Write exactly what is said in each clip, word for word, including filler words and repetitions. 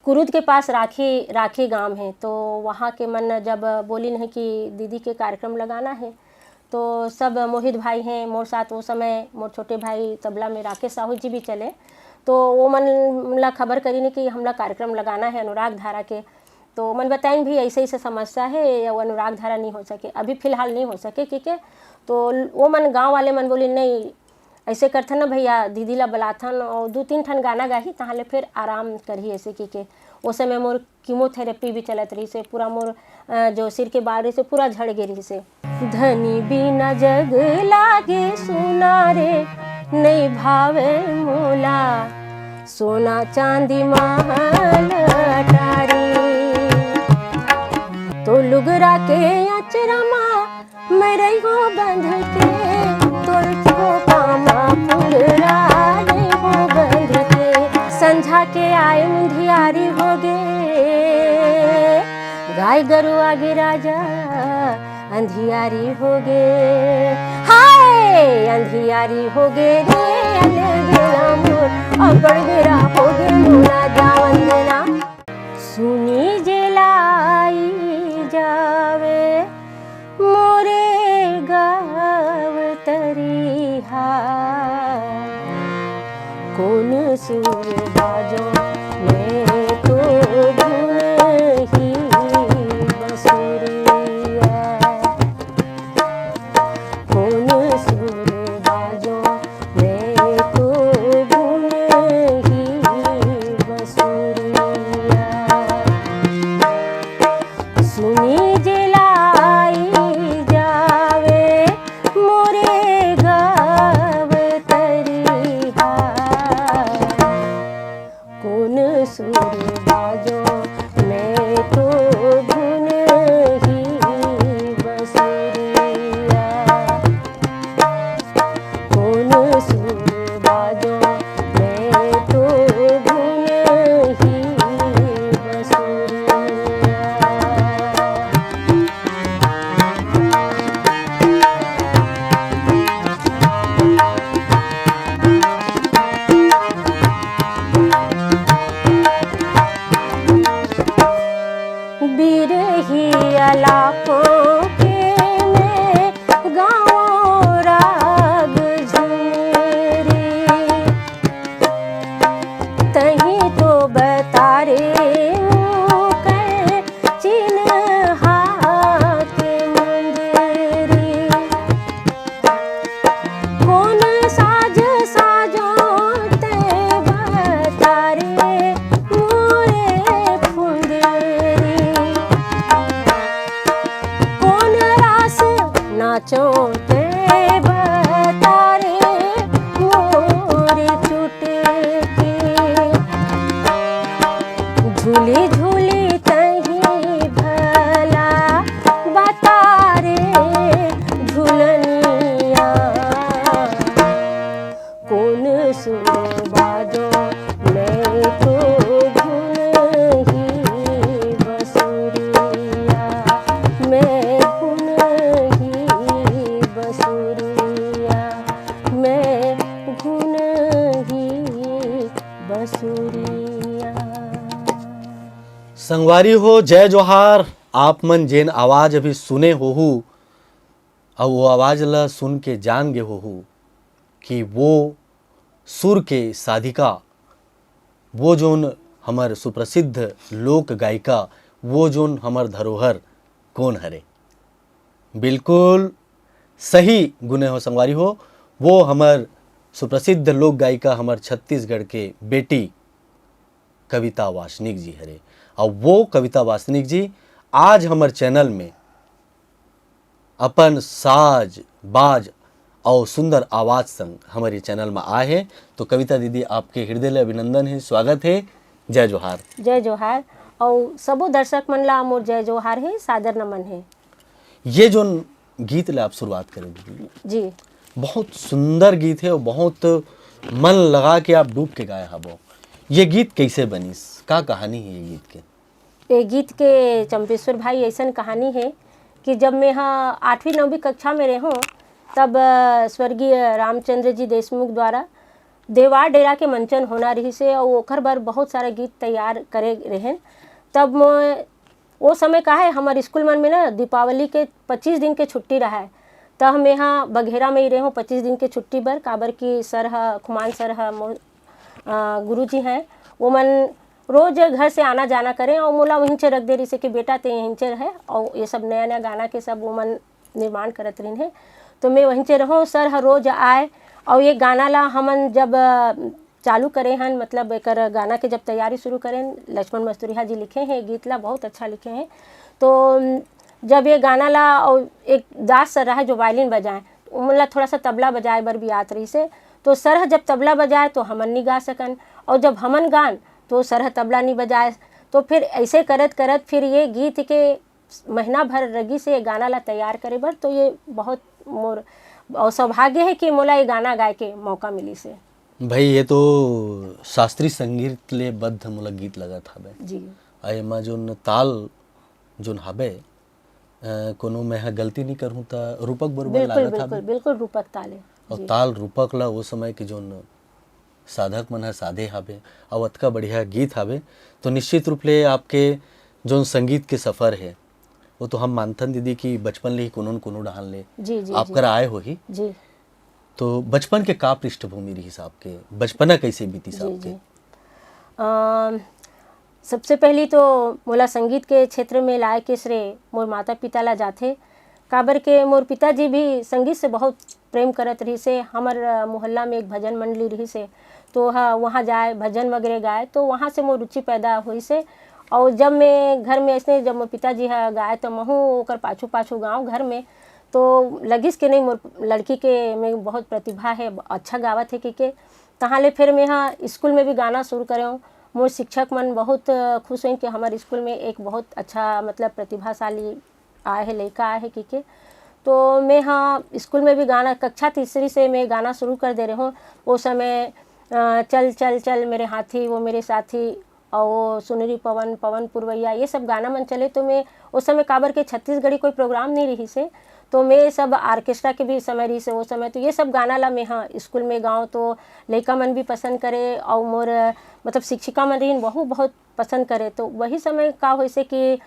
कुरुद के पास राखी, राखी गांव है, तो वहाँ के मन जब बोलिन हे कि दीदी के कार्यक्रम लगाना है, तो सब मोहित भाई हैं मोर साथ, वो समय मोर छोटे भाई तबला में राकेश साहू जी भी चले, तो वो मन ला खबर करिन कि हमला कार्यक्रम लगाना है अनुराग धारा के। तो मन बताइन भी ऐसे ऐसे समस्या है, या वो अनुराग धारा नहीं हो सके, अभी फिलहाल नहीं हो सके, ठीक है। तो वो मन, गांव वाले मन बोलिन, नहीं, ऐसे करथन ना भैया, दीदी ला बलाथन और दू तीन ठन गाना गाही, तहाँ ले फिर आराम करही, ऐसे की के। ओ समय मोर कीमोथेरेपी भी चलत रहिस हे, पूरा मोर, अ, जो सिर के बाल रहिस हे, पूरा झड़ गे रहिस हे। धनी बिना जग लागे सुना रे, नइ भावे मोला सोना चांदी महल अटारी। तो लुगरा के अचरा मा मैं रही हो बंध के, तोर चोपा मा फुलरा रही हो बंध के। संझा के आए अंधियारी हो गे, गाय गरु आगे राजा अंधियारी हो गे। हाय, अंधियारी हो गे रे, अलगेला मोर, अबड़ बेरा हो गे मोला जावन देना। सुनी जेला आई जावे मोरे गाँव तरिहा, कोन सुर बाजो मैं तो धुन ही बसुरिया। कोन सुर बाजो मैं तो धुन ही बसुरिया। सुनी जिलाई जावे मोरे गाँव तरिहा। कोन सुर बाजो मैं तो धुन ही बसुरिया। कोन सुर बाजो मैं तो धुन ही बसुरिया। बिरही अलापों के में गाँव राग झुमेरी। तहीं तो बता रे ऊकर चिन्हा के मुंदरी। कोन साज साजो ते बता रे मोरे फुंदरी। कोन रास नाचो ते बता रे मोरे चुटकी। झूली झूली तहीं भला बता रे झुलनिया। कोन सुर बाजो मैं तो धुन ही बसुरिया। मैं धुन ही बसुरिया। मैं धुन ही बसुरिया। संगवारी हो, जय जोहार। आप मन जेन आवाज अभी सुने होहू, अउ वो आवाज ला सुन के जान गे होहू कि वो सुर के साधिका, वो जोन हमर सुप्रसिद्ध लोक गायिका, वो जोन हमर धरोहर कोन हरे? बिल्कुल सही गुने हो संगवारी हो, वो हमर सुप्रसिद्ध लोक गायिका, हमर छत्तीसगढ़ के बेटी कविता वासनिक जी हरे। अउ वो कविता वासनिक जी आज हमर चैनल में अपन साज, बाज अउ सुंदर आवाज संग हमर ये चैनल में आए हे। तो कविता दीदी, आपके हृदय ले अभिनंदन हे, स्वागत हे। जय जोहार। जय जोहार। अउ सबो दर्शक मन ला मोर जय जोहार हे, सादर नमन हे। ये जोन गीत ले आप शुरुआत करे दीदी, जी। बहुत सुंदर गीत हे अउ बहुत मन लगा के आप डूब के गाए हबो। ये गीत कैसे बनिस, का कहानी हे ये गीत के? ये गीत के, चंपेश्वर भाई, ऐसन कहानी हे कि जब मैं हा आठवीं नौवीं कक्षा में रेहों, तब, अ, स्वर्गीय रामचंद्र जी देशमुख द्वारा देवार डेरा के मंचन होना रहिस हे, अउ ओकर बर बहुत सारा गीत तैयार करे रहेन। तब मैं, वो समय का है, हमर स्कूल मन में ना दीपावली के पच्चीस दिन के छुट्टी रहा है, त हम यहाँ बघेरा में ही रहे हूँ पच्चीस दिन के छुट्टी बर, काबर कि सर ह, खुमान सर ह, मो-, अ, गुरुजी हैं, वो मन रोज घर से आना जाना करें, और मोला वहीं से रख दे रही से कि बेटा ते यहीं से रहे, और ये सब नया नया गाना के सब वो मन निर्माण करत रहिन हे। तो मैं वहीं से रहूँ, सर हर रोज आए, और ये गाना ला हमन जब, अ, चालू करे हन, मतलब एकर गाना के जब तैयारी शुरू करें, लक्ष्मण मस्तुरिया जी लिखे हैं गीत ला, बहुत अच्छा लिखे हैं। तो, अम, जब ये गाना ला, और एक दास सर रहा जो वायलिन बजाए, उमन ला थोड़ा सा तबला बजाए बर भी आत रही से, तो सर ह जब तबला बजाए तो हमन नहीं गा सकन, और जब हमन गान तो सर ह तबला नहीं बजाए। तो फिर ऐसे करत करत फिर ये गीत के महीना भर लगिस हे गाना ला तैयार करे बर, तो ये बहुत मोर अउ सौभाग्य है कि मोला ये गाना गाए के मौका मिलिस हे। भाई, ये तो शास्त्रीय संगीत ले बद्ध मोला गीत लगत हवे। जी। अउ एमा जोन ताल जोन हवे, अ, कोनो मैं ह गलती नहीं करहूँ त रूपक बरोबर बिल्कुल, लागत बिल्कुल, हवे। बिल्कुल रूपक ताल है। अउ जी। ताल रूपक ला वो समय के जोन साधक मन ह साधे हावे, अउ अतका बढ़िया गीत हावे, तो निश्चित रूप ले आपके जोन संगीत के सफर हे, वो तो हम मानथन दीदी कि बचपन ले ही कोनो न कोनो डहान ले जी, जी, आप जी। कर आए होही। जी। तो बचपन के का पृष्ठभूमि रहिस आपके? बचपना कैसे बीतिस जी, आपके? जी। अम, सबसे पहली तो मोला संगीत के क्षेत्र में लाए के श्रेय मोर माता पिता ला जाथे, काबर के मोर पिताजी भी संगीत से बहुत प्रेम करत रहिस हे। हमर, अ, मोहल्ला में एक भजन मंडली रहिस हे, तो ह-, वहाँ जाए, भजन वगैरह गाए, तो वहाँ से मोर रुचि पैदा होइस हे। और जब मैं घर में ऐसने, जब मोर पिताजी ह गाए, तो महूँ ओकर पाछू पाछू गाँव घर में, तो लगिस के नहीं, मोर लड़की के में बहुत प्रतिभा है, अच्छा गावत है कहिके। तहाँ ले फिर मैं ह स्कूल में भी गाना शुरू करेंव। मोर शिक्षक मन बहुत खुश होइन कि हमर स्कूल में एक बहुत अच्छा, मतलब, प्रतिभाशाली आए हे, लइका आए हे कहिके। तो मैं ह स्कूल में भी गाना, कक्षा तीसरी से मैं गाना शुरू कर दे रहे हूँ। वो समय, अ, चल चल चल मेरे हाथी, वो मेरे साथी, और वो सुनरी पवन, पवन पुरवैया, ये सब गाना मन चले। तो मैं उस समय, काबर के छत्तीसगढ़ी कोई प्रोग्राम नहीं रहिस हे, तो मैं ये सब ऑर्केस्ट्रा के भी समय रहिस हे, वो समय तो ये सब गाना ला मैं ह स्कूल में गाँव, तो लइका मन भी पसंद करे, और मोर, मतलब, शिक्षिका मन रहिन, वहू बहुत पसंद करे। तो वही समय का होइस हे कि, अ,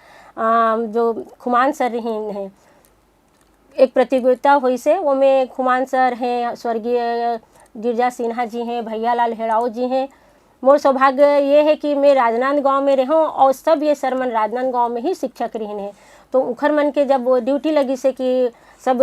जो खुमान सर रहिन हे, एक प्रतियोगिता होइस हे, ओमे खुमान सर हैं, स्वर्गीय गिरजा सिन्हा जी हैं, भैया लाल हेड़ाओ जी हैं। मोर सौभाग्य ये है कि मैं राजनांदगांव में रहूं और सब ये सर मन राजनांदगांव में ही शिक्षक रहिन हे। तो उखर मन के जब वो ड्यूटी लगिस हे कि सब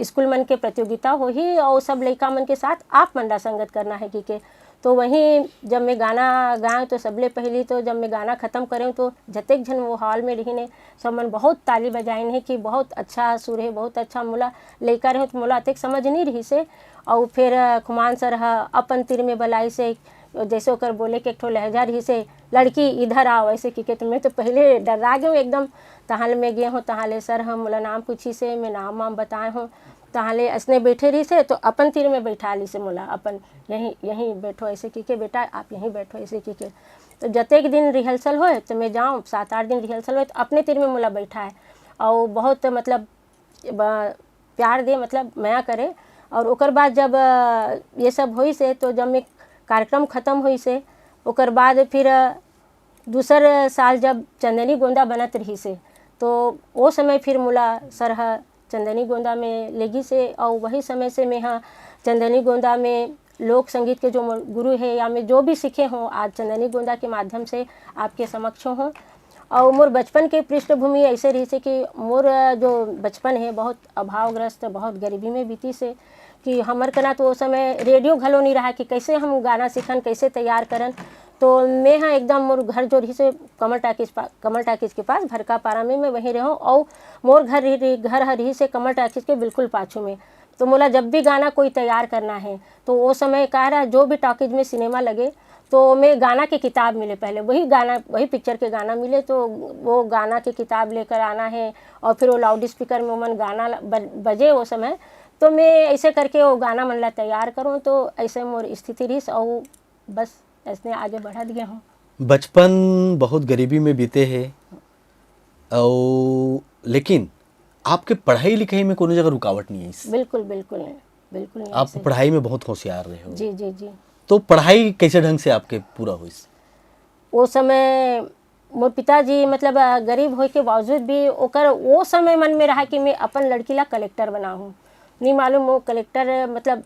स्कूल मन के प्रतियोगिता होही और सब लइका मन के साथ आप मन ला संगत करना है कहिके। तो वहीं जब मैं गाना गाएँ, तो सबले पहली तो जब मैं गाना खत्म करें, तो जतेक झन वो हॉल में रहिन हे, सब मन बहुत ताली बजाइन हे कि बहुत अच्छा सुर है, बहुत अच्छा। मोला लइका रहे तो मोला अतेक समझ नहीं रहिस हे। और फिर, अ, खुमान सर ह अपन तीर में बलाइस हे, जैसे ओकर बोले के एक ठो लहजा रहिस हे, "लड़की इधर आओ", ऐसे कहिके। तो मैं तो पहले डर्रा गेंव एकदम। तहाँ ले मैं गे हों, तहाँ ले सर ह मोला नाम पूछिस हे, मैं नाम वाम बताए हों। तहाँ ले अइसने बैठे रहिस हे, तो अपन तीर में बैठा लिस हे मोला, अपन यहीं, यहीं बैठो ऐसे कहिके, "बेटा आप यहीं बैठो" ऐसे कहिके। तो जतेक दिन रिहर्सल होए, तो मैं जाऊँ, सात आठ दिन रिहर्सल होए, तो अपने तीर में मोला बैठाए। और बहुत, मतलब, ब-, प्यार दे, मतलब, मया करे। और ओकर बाद जब, अ, ये सब होइस हे, तो जब मैं कार्यक्रम खत्म होइस हे, ओकर बाद फिर, अ, दूसर साल जब चंदनी गोंदा बनत रहिस हे, तो वो समय फिर मोला सर ह चंदनी गोंदा में लेगिस हे, और वही समय से मैं ह चंदनी गोंदा में लोक संगीत के जो मोर गुरु हे या मैं जो भी सीखे हों, आज चंदनी गोंदा के माध्यम से आपके समक्ष हों। और मोर बचपन के पृष्ठभूमि ऐसे रहिस हे कि मोर जो बचपन है बहुत अभावग्रस्त, बहुत गरीबी में बीतिस हे कि हमर कना तो वो समय रेडियो घलो नहीं रहा कि कैसे हम गाना सीखन, कैसे तैयार करन। तो मैं ह एकदम, मोर घर जो रहिस हे कमल टाकीज पा-, कमल टाकीज के पास भरका पारा में मैं वहीं रहूँ, और मोर घर रही, रही, घर ह रहिस हे कमल टाकीज के बिल्कुल पाछू में। तो मोला जब भी गाना कोई तैयार करना है, तो वो समय का रहा, जो भी टॉकीज में सिनेमा लगे, तो मैं गाना के किताब मिले पहले, वही गाना, वही पिक्चर के गाना मिले, तो वो गाना के किताब लेकर आना है और फिर वो लाउड स्पीकर में ओमन गाना ल-, ब-, बजे वो समय, तो मैं ऐसे करके वो गाना मन ला तैयार करूँ। तो ऐसे मोर स्थिति रहिस और बस ऐसने आगे बढ़त गे हों। बचपन बहुत गरीबी में बीते हे, अउ लेकिन आपके पढ़ाई लिखाई में कोनो जगह रुकावट नहीं आइस? बिल्कुल, बिल्कुल नहीं, बिल्कुल नहीं आप आइस। पढ़ाई में बहुत होशियार रहे हो। जी, जी, जी। तो पढ़ाई कैसे ढंग से आपके पूरा होइस? वो समय मोर पिताजी, मतलब, अ, गरीब होए के बावजूद भी ओकर वो समय मन में रहा कि मैं अपन लड़की ला कलेक्टर बनाहूँ। नहीं मालूम वो कलेक्टर, मतलब,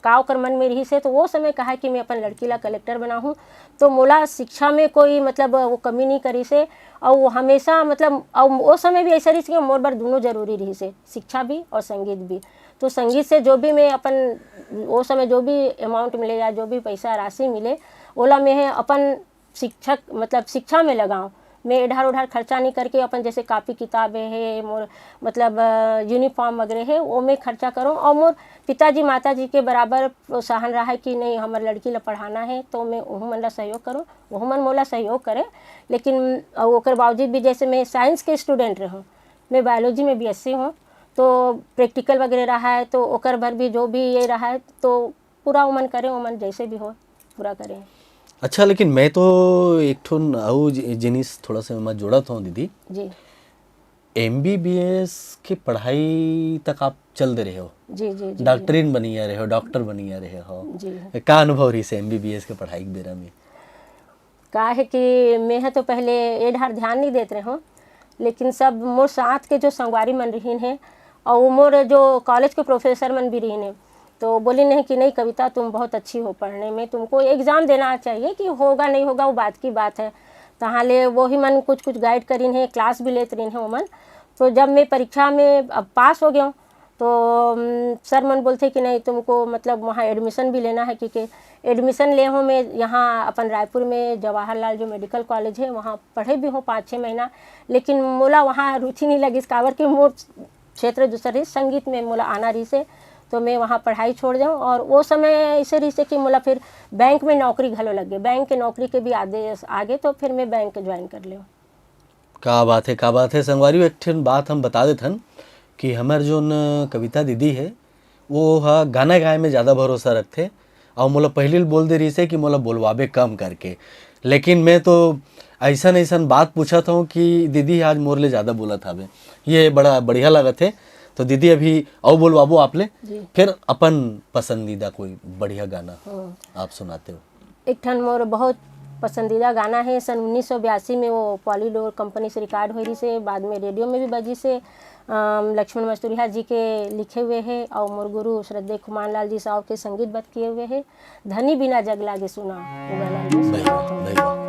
का ओकर मन में रहिस हे, तो वो समय कहा कि मैं अपन लड़की ला कलेक्टर बनाहूँ। तो मोला शिक्षा में कोई, मतलब, वो कमी नहीं करिस हे। और वो हमेशा, मतलब, और वो समय भी ऐसा रहिस कि मोर बर दोनों जरूरी रहिस हे, शिक्षा भी और संगीत भी। तो संगीत से जो भी मैं अपन, वो समय जो भी अमाउंट मिले या जो भी पैसा राशि मिले, ओला मैं अपन शिक्षक, मतलब, शिक्षा में लगाऊँ। मैं एढ़ार ओढ़ार खर्चा नहीं करके अपन, जैसे कॉपी किताब है, मोर, मतलब, अ, यूनिफॉर्म वगैरह है, वो मैं खर्चा करूँ। और मोर पिताजी माताजी के बराबर प्रोत्साहन रहा है कि नहीं, हमर लड़की ला पढ़ाना है, तो मैं ओहू मन ला सहयोग करूँ, ओहू मन मोला सहयोग करे। लेकिन, अ, ओकर बावजूद भी, जैसे मैं साइंस के स्टूडेंट रहूँ, मैं बायोलॉजी में बीएससी हूँ, तो प्रैक्टिकल वगैरह रहा है, तो ओकर भर भी जो भी ये रहा है, तो पूरा ओमन करे, ओमन जैसे भी हो, पूरा करें। अच्छा, लेकिन मैं तो एक ठो अउ जि-, जिनिस थोड़ा सा मैं जोड़त हूँ, दीदी। जी। एमबीबीएस के पढ़ाई तक आप चल दे रहे हो, जी, जी, जी, जी। डॉक्टरिन बनिया रहे हो, डॉक्टर बनिया रहे हो। जी। का अनुभव रहिस एमबीबीएस के पढ़ाई के बेरा में? का है कि मैं ह तो पहले ए ढार ध्यान नहीं देत रहे हूँ, लेकिन सब मोर साथ के जो संगवारी मन रहिन हे, और वो मोर जो कॉलेज के प्रोफेसर मन भी रहिन हे, तो बोलिन हे कि नहीं कविता, तुम बहुत अच्छी हो पढ़ने में, तुमको एग्जाम देना चाहिए, कि होगा नहीं होगा वो बाद की बात है। तहाँ ले वो ही मन कुछ कुछ गाइड करिन हे, क्लास भी लेत रहिन हे वो मन। तो जब मैं परीक्षा में अब पास हो गया हूँ, तो, उम, सर मन बोलथे कि नहीं, तुमको, मतलब, वहाँ एडमिशन भी लेना है, क्योंकि एडमिशन ले हूँ मैं यहाँ अपन रायपुर में जवाहरलाल जो मेडिकल कॉलेज है, वहाँ पढ़े भी हूँ पाँच छः महीना, लेकिन मोला वहाँ रुचि नहीं लगिस, काबर कि मोर क्षेत्र दूसर रहिस, संगीत में मोला आना रहिस हे, तो मैं वहाँ पढ़ाई छोड़ जाऊँ। और वो समय ऐसे रहिस हे कि मोला फिर बैंक में नौकरी घलो लग गई, बैंक के नौकरी के भी आदेश आ गए, तो फिर मैं बैंक ज्वाइन कर लें। का बात है, का बात है। संगवारी, एक ठन बात हम बता देथन कि हमर जोन कविता दीदी है, वो ह गाना गाए में ज़्यादा भरोसा रखथे, और मोला पहिली बोल दे रहिस हे कि मोला बोलवाबे कम करके, लेकिन मैं तो ऐसन ऐसन बात पूछत हूँ कि दीदी आज मोर ले ज़्यादा बोलत हवे, ये बड़ा बढ़िया लगत है। तो दीदी, अभी अउ बोलवाबो आप ले, जी। फिर अपन पसंदीदा कोई बढ़िया गाना हाँ। आप सुनाते हो। एक ठन मोर बहुत पसंदीदा गाना है, सन उन्नीस सौ बयासी में वो पॉलीलोर कंपनी से रिकॉर्ड होए रहिस हे, बाद में रेडियो में भी बजिस हे। अम, लक्ष्मण मस्तुरिया जी के लिखे हुए है और मोर गुरु श्रद्धेय खुमान लाल जी साहब के संगीतबद्ध किए हुए है। धनी बिना जग लागे सुना, वो गाना जो भाई वाह, सुनाता हूँ। भाई वाह।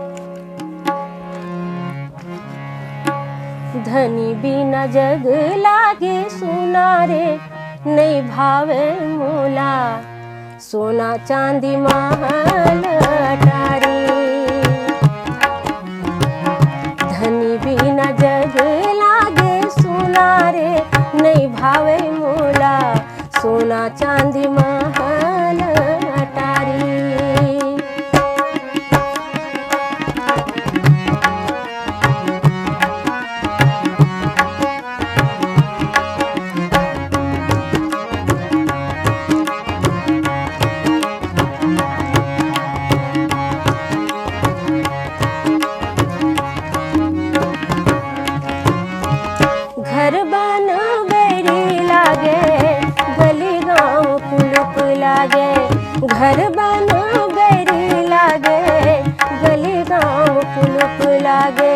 धनी बिना जग लागे सुना रे, नहीं भावे मोला सोना चांदी महल अटारी। धनी बिना जग लागे सुना रे, नहीं भावे मोला सोना चांदी महल अटारी। घर बन बैरी लागे, गली गांव कुलुप लागे। घर बन बैरी लागे, गली गांव कुलुप लागे।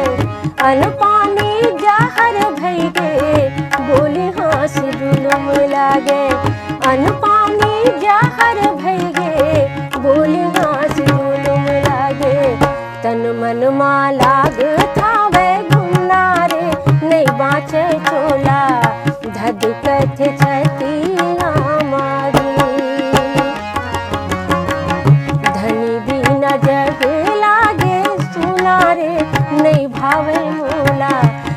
अन पानी जहर भई गे, बोली हाँस जुलुम लागे। अन पानी जहर भई गे, बोली हाँस जुलुम लागे। तन मन मा लागत हावय घुन्ना रे, नइ बाँचे चोला, धधकत छतिया मारी। धनी बिना जग लागे सुना रे, नइ भावे मोला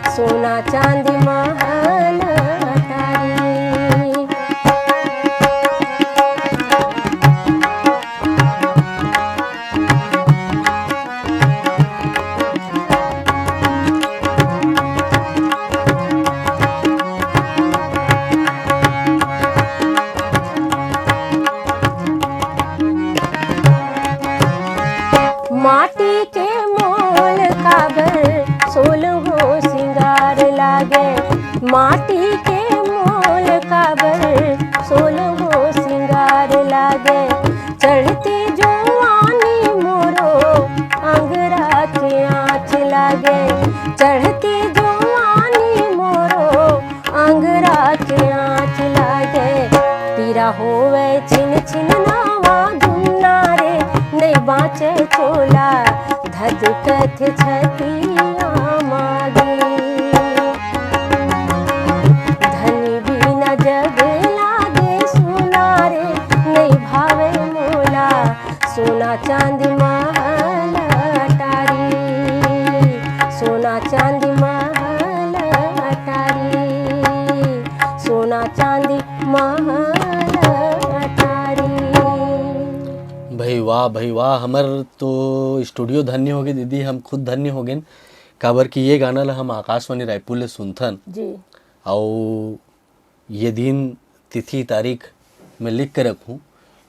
सोना चांदी महल अटारी। माटी के मोल काबर सोलहो सिंगार लागे। माटी चढ़ती जुआनी मोरो, अंगरा के आँच लागे। पीरा होवे छिन छिन नावा, दुन्ना रे नहीं बाँचे चोला, धधकत छतिया मागे। धनी बिना जग लागे सुना रे, नहीं भावे मोला सोना चांदी महल अटारी। सोना चांदी महल अटारी। सोना चांदी महल अटारी। भाई वाह, भाई वाह, हमर तो स्टूडियो धन्य होगे दीदी, हम खुद धन्य होगेन, काबर कि ये गाना ला हम आकाशवाणी रायपुर ले सुनथन। जी। अउ ये दिन, तिथि, तारीख में लिख के रखूं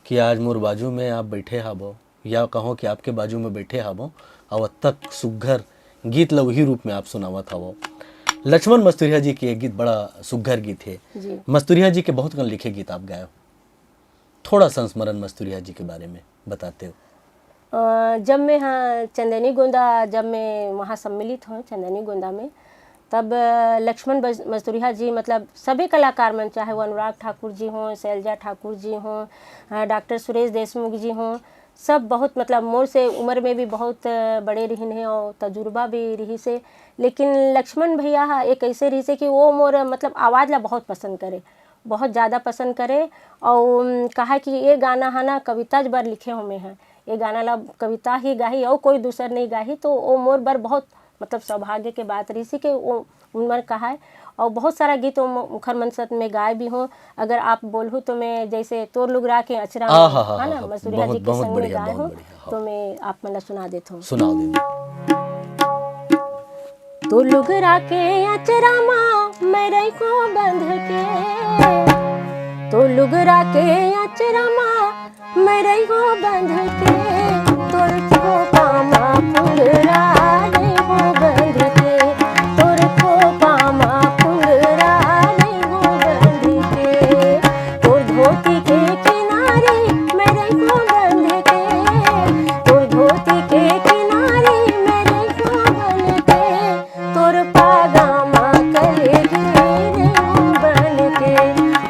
कि आज मोर बाजू में आप बैठे हाबो, या कहो कि आपके बाजू में बैठे हाबो, अउ अतक सुग्घर गीत ल वही रूप में आप सुनावत हावो। लक्ष्मण मस्तुरिया जी के एक गीत, बड़ा सुग्घर गीत हे। जी। मस्तुरिया जी के बहुत कन लिखे गीत आप गाए हो, थोड़ा संस्मरण मस्तुरिया जी के बारे में बताते हो? अ, जब मैं, हाँ, चंदैनी गोंदा, जब मैं वहाँ सम्मिलित हों चंदैनी गोंदा में, तब, अ, लक्ष्मण बज-, मस्तुरिया जी, मतलब, सभी कलाकार मन, चाहे वो अनुराग ठाकुर जी हों, शैलजा ठाकुर जी हों, अ, डॉक्टर सुरेश देशमुख जी हों, सब बहुत, मतलब, मोर से उम्र में भी बहुत, अ, बड़े रहिन हे और तजुर्बा भी रहिस हे। लेकिन लक्ष्मण भैया ह एक ऐसे रहिस हे कि वो मोर, मतलब, आवाज़ ला बहुत पसंद करे, बहुत ज़्यादा पसंद करे। और, उम, कहा कि ये गाना है ना, कविता बर लिखे हों मैं ह, ये गाना ला कविता ही गाही और कोई दूसर नहीं गाही, तो वो मोर बर बहुत, मतलब, सौभाग्य के बात रहिस हे कि वो उमन कहा है। और बहुत सारा गीत वो उखर मन साथ में गाए भी हों। अगर आप बोलहू तो मैं, जैसे, तोर लुगरा के अचरा में, आहा हा है हा ना, हा, मस्तुरिया जी बहुत, के बहुत संग में बढ़िया, गाए बहुत हों, बढ़िया, हाँ। तो मैं आप मन ला सुना देत हों। सुनाओ दीदी। तो लुगरा के अचरा मा मैं रहिहूँ बंध के, तो लुगरा के अचरा मा मैं रहिहूँ बंध के, तोर खोपा मा फुलरा रहिहूँ बंध के, तोर खोपा मा फुलरा रहिहूँ बंध के, तोर धोती के किनारे मैं रहिहूँ बंध के, तोर धोती के किनारे मैं रहिहूँ बंध के, तोर पागा मा कलेगी रहिहूँ बन के,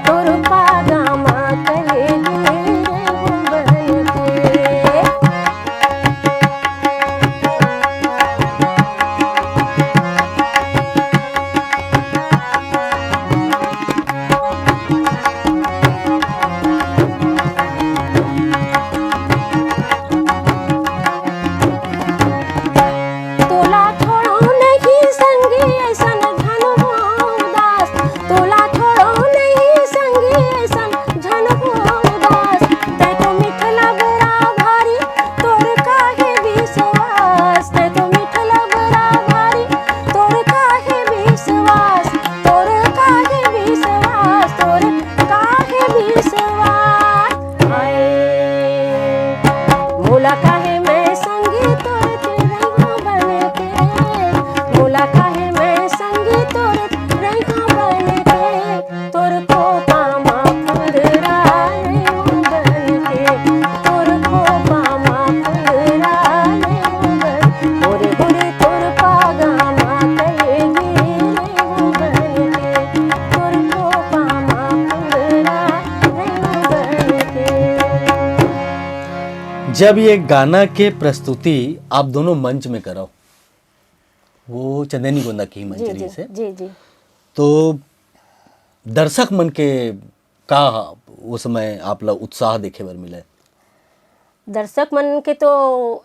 तोर पागा मा कलेगी रहिहूँ बन के। तोला छोड़ो नहीं संगी ऐसन झन हो उदास, तोला छोड़ो नहीं संगी ऐसन झन हो उदास। तै तो मिठ लबरा भारी, तोर काहे विश्वास, तै तो मिठ लबरा भारी, तोर काहे विश्वास, तोर काहे विश्वास, तोर काहे विश्वास। हाय, मोला काहे मैं संगी तोर चिरैया बन के, मोला काहे मैं संगी तोर चिरैया बन के, तोर खोपा मा फुलरा रहिहूँ बन के, तोर खोपा मा फुलरा रहिहूँ बन, गोरे गोरे तोर पागा मा कलेगी रहिहूँ बन के, तोर खोपा मा फुलरा रहिहूँ बन के। जब ये गाना के प्रस्तुति आप दोनों मंच में करो, वो चंदैनी गोंदा के ही मंच जी, रहिस हे। जी, जी। तो दर्शक मन के का वो समय आप ला उत्साह देखे बर मिले? दर्शक मन के तो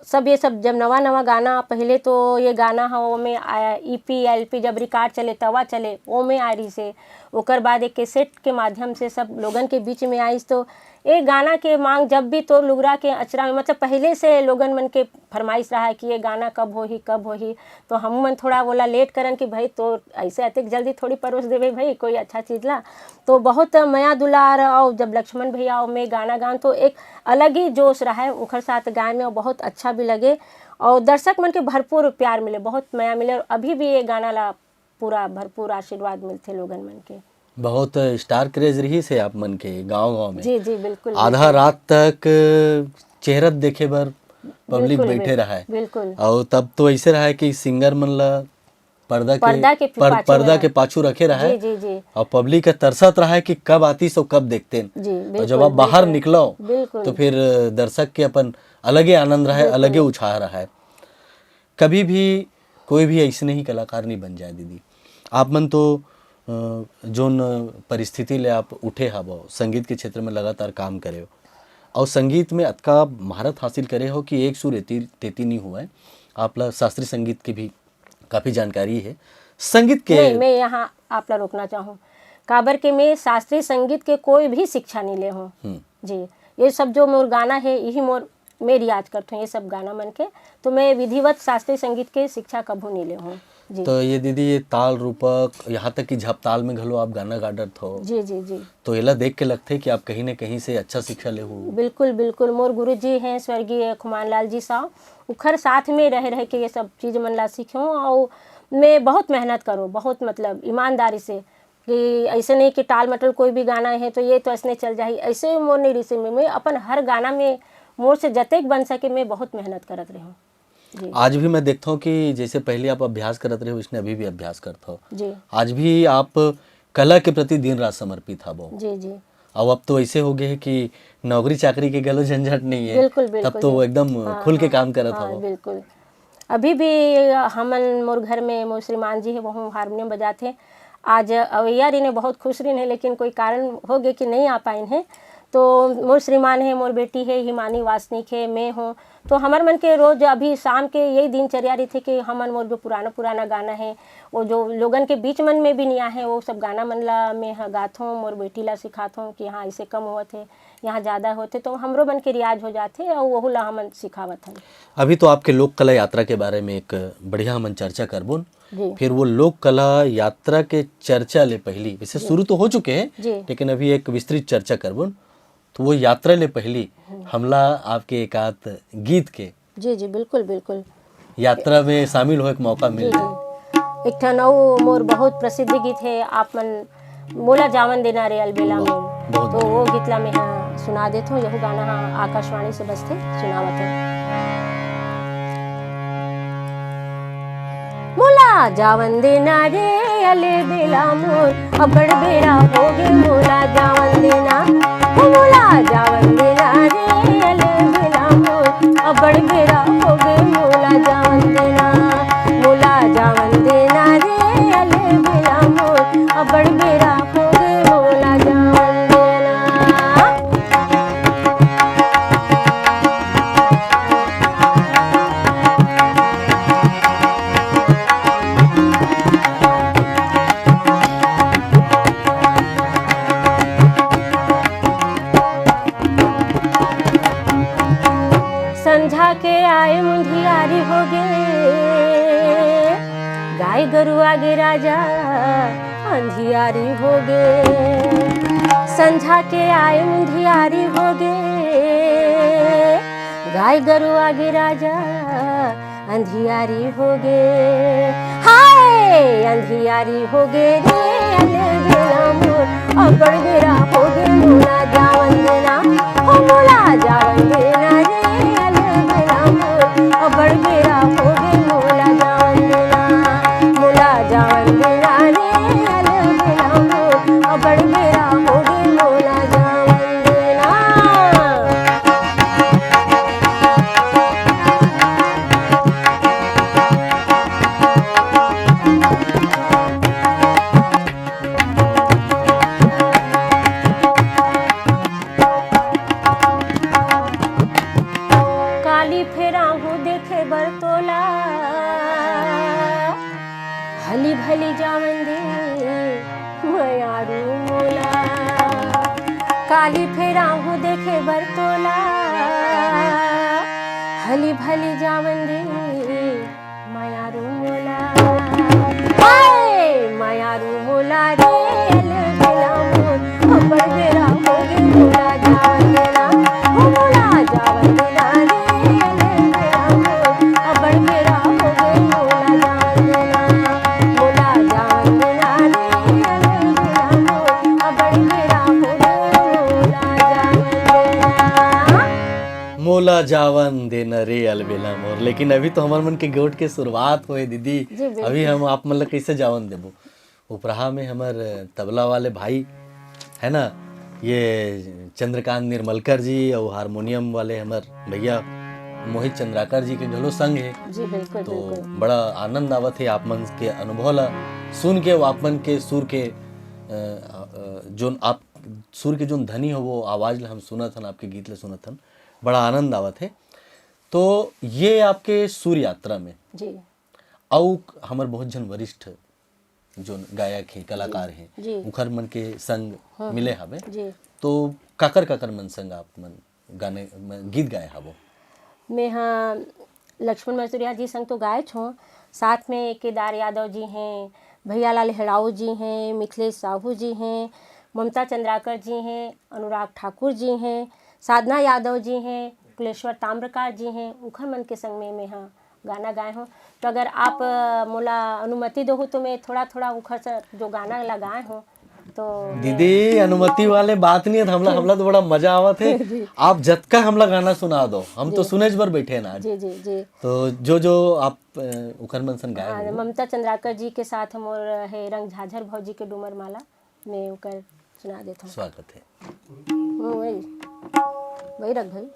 सब ये सब, जब नवा नवा गाना, पहले तो ये गाना ह, ओमे आ, ईपी, एलपी जब रिकॉर्ड चले, तवा चले, ओमे आ रहिस हे। ओकर बाद एक कैसेट के माध्यम से सब लोगन के बीच में आइस, तो ये गाना के मांग जब भी तोर लुगरा के अचरा में, मतलब, पहले से लोगन मन के फरमाइश रहा है कि ये गाना कब होही, कब होही। तो हम मन थोड़ा बोला लेट करन कि भाई, तो ऐसे अतेक जल्दी थोड़ी परोस देवे भाई कोई अच्छा चीज ला। तो बहुत मया दुलार, और जब लक्ष्मण भैया और मैं गाना गान, तो एक अलग ही जोश रहा है उखर साथ गाए में, और बहुत अच्छा भी लगे। और दर्शक मन के भरपूर प्यार मिले, बहुत मया मिले, और अभी भी ये गाना ला पूरा भरपूर आशीर्वाद मिलथे लोगन मन के। बहुत स्टार क्रेज रहिस हे आप मन के गांव-गांव में। जी, जी, बिल्कुल, आधा बिल्कुल। रात तक चेहरत देखे बर पब्लिक बिल्कुल, बैठे बिल्कुल, रहय। बिल्कुल। अउ तब तो ऐसे रहय कि सिंगर मन ला पर्दा के, पर्दा के पर-, पाछू पर्दा रहय। के पाछू रखे रहय। जी, जी, जी। अउ पब्लिक ह तरसत रहय कि कब आतिस अउ कब देखतेन। जी, अउ जब बिल्कुल, आप बाहर बिल्कुल। निकलो, बिल्कुल। तो फिर दर्शक के अपन अलगे आनंद रहय, बिल्कुल। अलगे उत्साह रहय। कभी भी कोई भी ऐसने ही कलाकार नहीं बन जाए दीदी। आप मन तो, अ, जोन परिस्थिति ले आप उठे हवो, संगीत के क्षेत्र में लगातार काम करे हो, और संगीत में अतका महारत हासिल करे हो कि एक सुर एती तेती नहीं हुआ है। आप ला शास्त्रीय संगीत की भी काफी जानकारी है। संगीत के नहीं, मैं यहाँ आप ला रोकना चाहूँ, काबर के मैं शास्त्रीय संगीत के कोई भी शिक्षा नहीं ले हूँ। हम्म। जी, ये सब जो मोर गाना है, यही मोर, मैं रियाज करत हूँ ये सब गाना मन के, तो मैं विधिवत शास्त्रीय संगीत के शिक्षा कभू नहीं ले हूँ। जी। तो ये दीदी, ये ताल रूपक, यहाँ तक कि झपताल में घलो आप गाना गा डरत हो। जी, जी, जी। तो एला देख के लगथे कि आप कहीं न कहीं से अच्छा शिक्षा ले हो। बिल्कुल, बिल्कुल। मोर गुरुजी हैं स्वर्गीय खुमान लाल जी साव, उखर साथ में रह, रह के ये सब चीज मन ला सीखे हूँ। और मैं बहुत मेहनत करूँ, बहुत, मतलब, ईमानदारी से, कि ऐसे नहीं कि टाल मटोल कोई भी गाना है तो ये तो ऐसने चल जाही, ऐसे मोर नहीं रिसे में, मैं अपन हर गाना में मोर से जतेक बन सके मैं बहुत मेहनत करत रहूँ। जी। आज भी मैं देखता हूँ कि जैसे पहले आप अभ्यास करत रहे हो, इसने अभी भी अभ्यास करत हो। जी। आज भी आप कला के प्रति दिन रात समर्पित हवो। जी, जी। अब, अब तो ऐसे हो गए है कि नौकरी चाकरी के घलो झंझट नहीं है। बिल्कुल, तब बिल्कुल। तो वो एकदम हाँ, खुल के हाँ, काम करत हाँ, हवो। बिल्कुल। अभी भी हमन, मोर घर में मोर श्रीमान जी है, वहू हारमोनियम बजाथे। आज अवैया रहिन हे, बहुत खुश रहिन हे, लेकिन कोई कारण हो गए कि नहीं आ पाइन हे। तो मोर श्रीमान है, मोर बेटी है, हिमानी वासनिक है, मैं हूँ। तो हमर मन के रोज अभी शाम के यही दिनचर्या रहिथे कि हमन मोर जो पुराना, पुराना गाना है, वो जो लोगन के बीच मन में भी नहीं आहे, वो सब गाना मन ला मैं ह गाथों, मोर बेटी ला सिखाथों कि हाँ, ऐसे कम होत है, यहाँ ज्यादा होत है, तो हमरो मन के रियाज हो जाथे और वहू ला हमन सिखावत हन। अभी तो आपके लोक कला यात्रा के बारे में एक बढ़िया हमन चर्चा करबोन। जी। फिर वो लोक कला यात्रा के चर्चा ले पहली, वैसे जी। शुरू तो हो चुके हैं, जी। लेकिन अभी एक विस्तृत चर्चा करबोन। तो वो यात्रा ले पहली हम्म। हमला आपके एक आध गीत के जी, जी, बिल्कुल, बिल्कुल। यात्रा में शामिल होए के मौका मिल जी, जाए। जी। एक ठन अउ मोर बहुत प्रसिद्ध गीत है, आप मन मोला जावन देना रे अलबेला बहुत, में। बहुत तो बढ़िया। वो गीत ला मैं ह सुना देत हूँ, यहू गाना ह आकाशवाणी से बजथे, सुनावत हूँ। मोला जावन देना रे अलबेला मोर, अब्बड़ बेरा होगे मोला जावन देना। ओ मोला जावन देना रे अलबेला मोर, अब्बड़ बेरा होगे मोला जावन देना। मोला जावन देना रे अलबेला मोर, अब्बड़ बेरा होगे मोला जावन देना। संझा के आए मुंधियारी होगे, गाय गरु आगे राजा अंधियारी होगे। संझा के आए मुंधियारी होगे, गाय गरु आगे राजा अंधियारी होगे। हाय, अंधियारी होगे रे अलबेला मोर, अब्बड़ बेरा होगे मोला जावन देना। हो मोला जावन देना रे अलबेला मोर, अब्बड़ बेरा होगे मोला जावन देना। मोला जावन देना रे अलबेला मोर, अब्बड़ बेरा होगे मोला जावन देना। काली फेरा हूँ देखे बर तोला, हली भली जावन दे मयारू मोला। काली फेरा हूँ देखे बर तोला, हली भली जावन दे मयारू मोला। हाय, मयारू मोला रे अलबेला मोर, अब्बड़ बेरा होगे मोला जावन देना। हो मोला जावन देना रे अलबेला मोर, अब्बड़ बेरा होगे मोला जावन देना। मोला जावन देना रे अलबेला मोर, अब्बड़ बेरा होगे मोला जावन देना। मोला जावन देना रे अलबेला मोर। लेकिन अभी तो हमर मन के गोठ के शुरुआत होए दीदी। जी, बिल्कुल। अभी हम आप मन ला कैसे जावन देबो? उपराहा में हमर तबला वाले भाई है ना, ये चंद्रकांत निर्मलकर जी, और हारमोनियम वाले हमर भैया मोहित चंद्राकर जी के घलो संग है। जी, बिल्कुल, तो बिल्कुल। बड़ा आनंद आवत है आप मन के अनुभव ला सुन के, वो आप मन के सुर के, अ, अ, जोन आप सुर के जोन धनी हो, वो आवाज ला हम सुनत हन, आपके गीत ला सुनत हन, बड़ा आनंद आवत है। तो ये आपके सुर यात्रा में जी। अउ हमर बहुत झन वरिष्ठ जोन गायक हे, कलाकार हे, जी। उखर मन के संग हाँ, मिले हाँ। हवे। जी। तो काकर काकर मन संग आप मन गाने, म-, गीत गाए हवो? मैं हाँ लक्ष्मण मजदूरिया जी संग तो गाएच हों, साथ में केदार यादव जी हैं, भैया लाल हेड़ाऊ जी हैं, मिथिलेश साहू जी हैं, ममता चंद्राकर जी हैं, अनुराग ठाकुर जी हैं, साधना यादव जी हैं, कुलेश्वर ताम्रकार जी हैं, उखर मन के संग में मैं हाँ गाना गाए हों। तो अगर आप, अ, मोला अनुमति दोहू तो मैं थोड़ा-थोड़ा उखर से जो गाना ला गाए हों तो मैं दीदी, अनुमति वाले बात नहीं है, हमला, जी। हमला तो बड़ा मजा आवत है। जी। आप जतका हमला गाना सुना दो, हम तो जी। सुनेच बर बैठे ना आज। जी, जी, जी। तो जो, जो आप, अ, उखर मन सन गाए हाँ, हो। ममता चंद्राकर जी के साथ मोर हे रंग झाझर भौजी के डूमर माला, मैं उकर सुना देत हूँ। स्वागत है। हम्म, वही, वही रख भाई।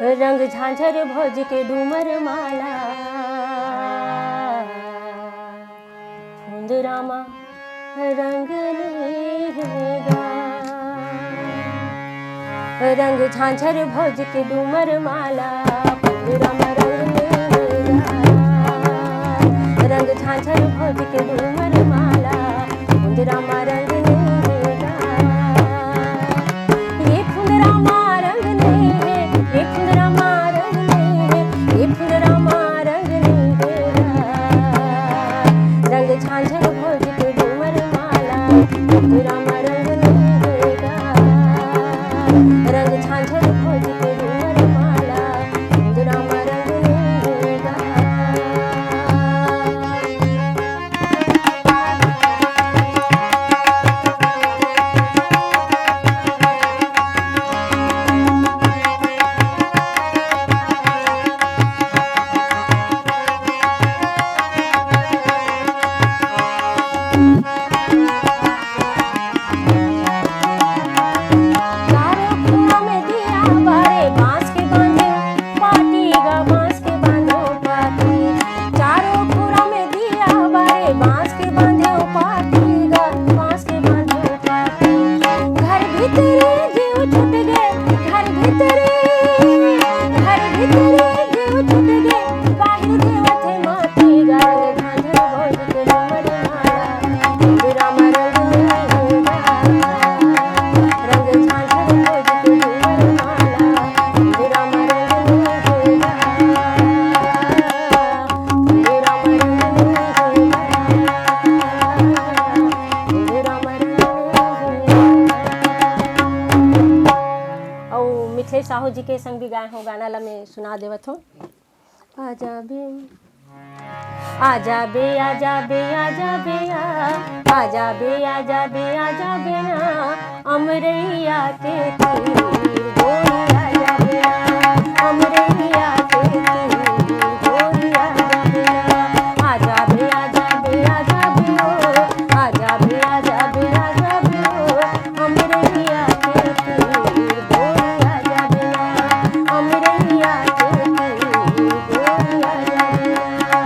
रंग झांझर भौज के डूमर माला, फुंदरा मा रंग नहीं है गा। रंग झांझर भौज के डूमर माला, फुंदरा मा रंग नहीं है गा। रंग झांझर भौज के डूमर माला, फुंदरा मा रंग नहीं है गा। ये फुंदरा मा रंग नहीं है, ये फुंदरा मा रंग नहीं है, ये फुंदरा मा रंग नहीं है गा। रंग झांझर भौज के डूमर माला, फुंदरा मा रंग नहीं है गा। रंग झांझर भौज के डूमर माला, फुंदरा मा रंग नहीं है गा। चारों खूंटा में दिया बारे, बांस के बांधे पाटी गा, बांस के बांधे पाटी। चारों खूंटा में दिया बारे, बांस के बांधे पाटी गा, बांस के बांधे पाटी। घर भीतरे जीव छूट गए, घर भीतरे, घर भीतरे जीव छूट गए, बाहर देवत है माटी गा। रंग झांझर भौज के डूमर माला, फुंदरा मा रंग नहीं है गा। रंग झांझर भौज के डूमर माला, फुंदरा मा रंग नहीं है गा। फुंदरा मा रंग नहीं है गा। फुंदरा मा रंग नहीं है गा। अउ मिथिलेश साहू जी के संग भी गाए हों गाना ला मैं सुना देवत हों। आजा बे, आजा बे, आजा बे, आजा बे, आ, आजा बे, आजा बे, आजा बे ना, अमरैया के तीर गोरी आजा बे ना, अमरैया के तीर गोरी आजा बे ना, आजा बे, आजा बे, आजा बे ओ, आजा बे, आजा बे, आजा बे ओ, अमरैया के तीर गोरी आजा बे ना, अमरैया के तीर गोरी आजा बे ना।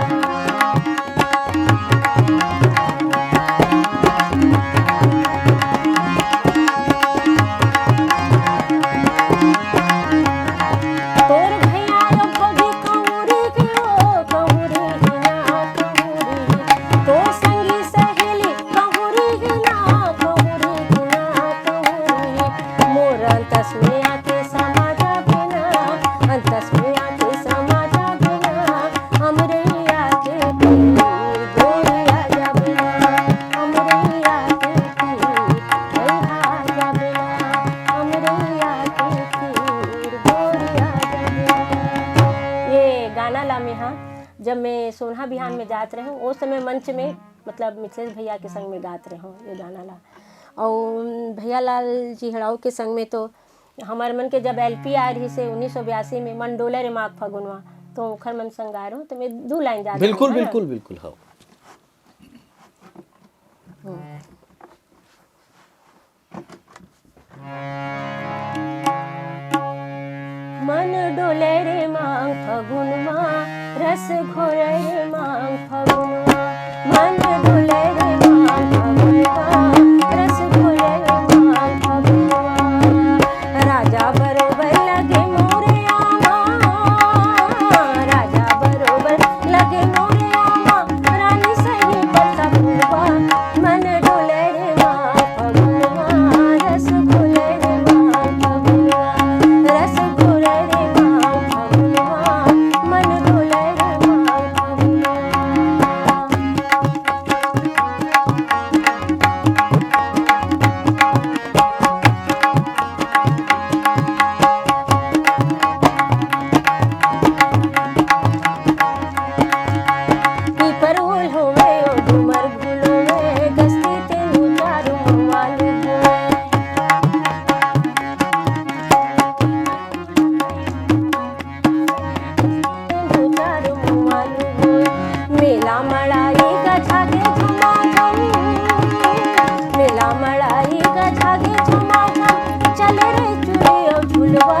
तोर भैया रो भौजी कहूँ रे गिरो, कहूँ रे गिना, कहूँ रे। तोर संगी सहेली कहूँ रे गिना, कहूँ रे गिना, कहूँ रे। मोर अंतस में आके समा जा बे ना, अंतस में आके समा जा बे ना, अमरैया के तीर गोरी आजा बे ना, अमरैया के तीर, भैया आजा बे ना, अमरैया के तीर गोरी आजा बे ना। ये गाना ला मैं, हाँ, जब मैं सोनहा बिहान में जात रहूँ, उस समय मंच में, मतलब, मिथिलेश भैया के संग में गात रहूँ ये गाना ला। अउ भैया लाल जी हड़ाऊ के संग में तो हमर मन के जब एलपी आए रहिस हे उन्नीस सौ बयासी में, मन डोले रे माघ फगुनवा, तो ओखर मन संग गाए रहो, तो मैं दू लाइन जादा बिल्कुल, गाऊँ, है ना? बिल्कुल, बिल्कुल, हाँ। हम्म। मन डोले रे मांग फगुनवा, रस घोरे रे मांग फगुनवा। मन डोले रे मांग फगुनवा, रस घोरे रे मांग फगुनवा। राजा बरोबर लगे मोरे आमा, राजा बरोबर लगे मोरे आमा, रानी सही बता फुलवा। मन डोले रे मांग फगुनवा, रस घोले रे मांग फगुनवा, रस घोले रे मांग फगुनवा, मन डोले रे मांग फगुनवा। पीपर ओल होवे, ओ डूमर फूल होवे, गस्ती तेनू चारू मुंह वालू होवे। तेनू चारू मुंह वालू होवे। मेला मड़ाई गझा के झमाझम, मेला मड़ाई गझा के झमाझम, चले रे चुरी अउ झुलवा,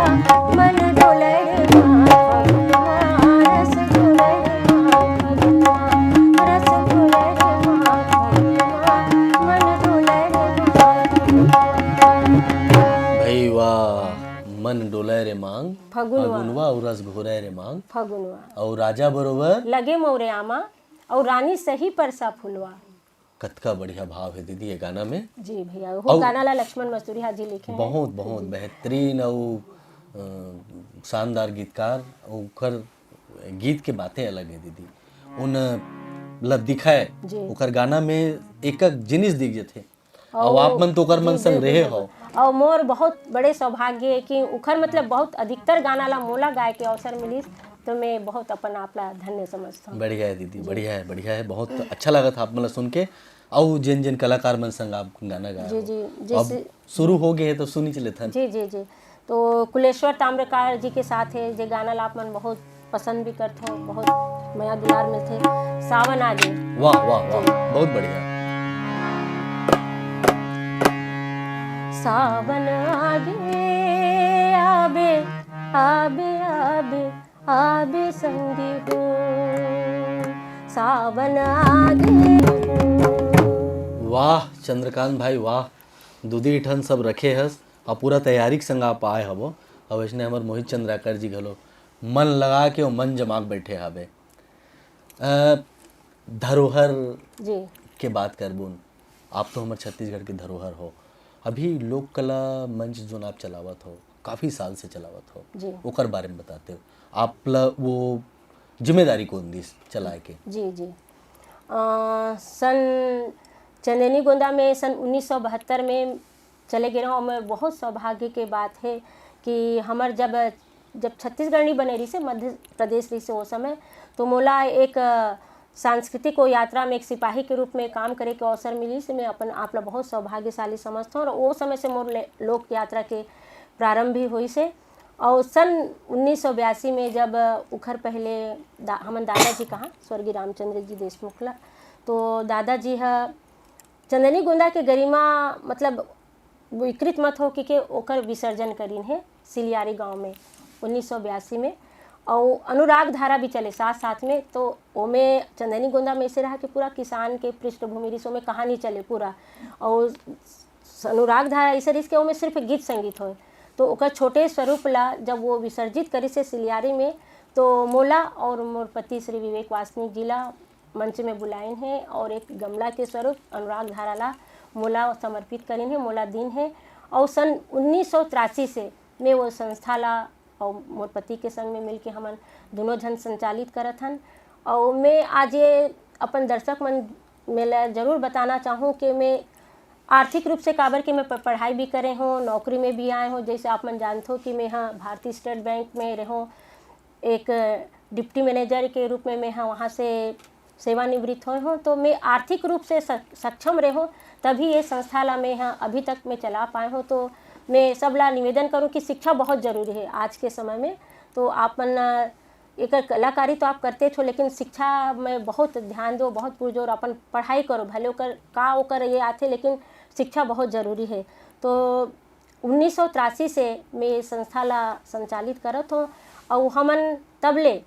मन डोले रे मांग फगुनवा, रस घोले रे मांग फगुनवा, रस घोले रे मांग फगुनवा, मन डोले रे मांग फगुनवा। भई वाह, मन डोले रे मांग फगुनवा। फगुनवा अउ रस घोले रे मांग फगुनवा। अउ राजा बरोबर लगे मोरे आमा, अउ रानी सही परसा फुलवा। कतका बढ़िया भाव हे दीदी ये गाना में। जी भैया, वो अउ गाना ला लक्ष्मण मस्तुरिया जी लिखे हैं। बहुत, बहुत जी। बेहतरीन अउ, अ, शानदार गीतकार, अउ ओकर गीत के बातें अलग हे दीदी। उन ला दिखाए, जी। ओकर गाना में एक-एक जिनिस दिख जथे। अउ अउ आप मन तो ओकर मन जी, संग बिल्कुल, रहे बिल्कुल। हो। अउ मोर बहुत बड़े सौभाग्य हे कि उखर मतलब बहुत अधिकतर गाना ला मोला गाए के अवसर मिलिस, तो मैं बहुत अपन आप ला धन्य समझथौं। बढ़िया हे दीदी, जी। बढ़िया हे, बढ़िया हे, बहुत अच्छा लागत हे आप मन ला सुन के। अउ जेन जेन कलाकार मन संग आप गाना गाए जी, हो। जी, अब जैसे शुरू हो गए हे तो सुनी चले थन। जी, जी, जी। तो कुलेश्वर ताम्रकार जी के साथ हे, जे गाना ला आप मन बहुत पसंद भी करथो, बहुत मया दुलार मिलथे। सावन आगे। वाह, वाह, वाह, जी। बहुत बढ़िया। सावन आगे आबे, आबे, आबे, आबे संगी हो, सावन आगे हो। वाह चंद्रकांत भाई, वाह, दू दी ठन सब रखे हस। अउ पूरा तैयारी के संग आप आए हवो। अउ वइसने हमर मोहित चंद्राकर जी घलो मन लगा के अउ मन जमा के बइठे हवे। अ, धरोहर जी। के बात करबुन, आप तो हमर छत्तीसगढ़ के धरोहर हो। अभी लोक कला मंच जोन आप चलावत हो, काफ़ी साल से चलावत हो, जी। ओकर बारे में बताते हो। आप ला वो जिम्मेदारी कोन दिस चलाए के? जी, जी। अ, सन चंदैनी गोंदा में सन उन्नीस सौ बहत्तर में चले गे रहूँ। मैं बहुत सौभाग्य के बात हे कि हमर जब, जब छत्तीसगढ़ नहीं बने रहिसे, मध्य प्रदेश रहिसे ओ समय, तो मोला एक, अ, सांस्कृतिक ओ यात्रा में एक सिपाही के रूप में काम करे के अवसर मिलिस। मैं अपन आप ला बहुत सौभाग्यशाली समझथौं अउ ओ समय से मोर ले-, लोक यात्रा के प्रारंभ भी होइसे। अउ सन उन्नीस सौ बयासी में जब उखर पहले दा-, हमन दादाजी कहाँ, स्वर्गीय रामचंद्र जी देशमुख ला, तो दादाजी ह चंदैनी गोंदा के गरिमा, मतलब, विकृत मत हो कि के ओकर विसर्जन करिन हे सिलियारी गांव में उन्नीस सौ बयासी में। अउ अनुराग धारा भी चले साथ साथ में, तो ओमे चंदैनी गोंदा में ऐसे रहा कि पूरा किसान के पृष्ठभूमि रिहिस, ओमे कहानी चले पूरा। अउ स-, अनुराग धारा ऐसे रिहिस कि ओमे सिर्फ गीत संगीत होय, तो ओकर छोटे स्वरूप ला जब वो विसर्जित करिस हे सिलियारी में, तो मोला और मोर पति श्री विवेक वासनिक जी ला मंच में बुलाइन हे और एक गमला के स्वरूप अनुराग धारा ला मोला समर्पित करिन हे, मोला दिन हे। और सन उन्नीस सौ तिरासी से मैं वो संस्था ला और मोर पति के संग में मिलके हमन दोनों झन संचालित करत हन। और मैं आज ये अपन दर्शक मन में ला जरूर बताना चाहूँ कि मैं आर्थिक रूप से काबर कि मैं प-, पढ़ाई भी करे हूँ, नौकरी में भी आए हूँ। जैसे आप मन जानते हो कि मैं हाँ भारतीय स्टेट बैंक में रहूँ, एक डिप्टी मैनेजर के रूप में मैं हाँ वहाँ से सेवानिवृत्त होए हों, तो मैं आर्थिक रूप से स-, सक्षम रहे हों, तभी ये संस्था ला मैं ह अभी तक मैं चला पाए हों। तो मैं सब ला निवेदन करूँ कि शिक्षा बहुत जरूरी है आज के समय में। तो आप मन, अ, एकर कलाकारी तो आप करते हो, लेकिन शिक्षा में बहुत ध्यान दो, बहुत पुरजोर अपन पढ़ाई करो, भले ओकर का ओकर ये आथे, लेकिन शिक्षा बहुत जरूरी है। तो उन्नीस सौ तिरासी से मैं ये संस्था ला संचालित करत हों, अउ हमन तब ले,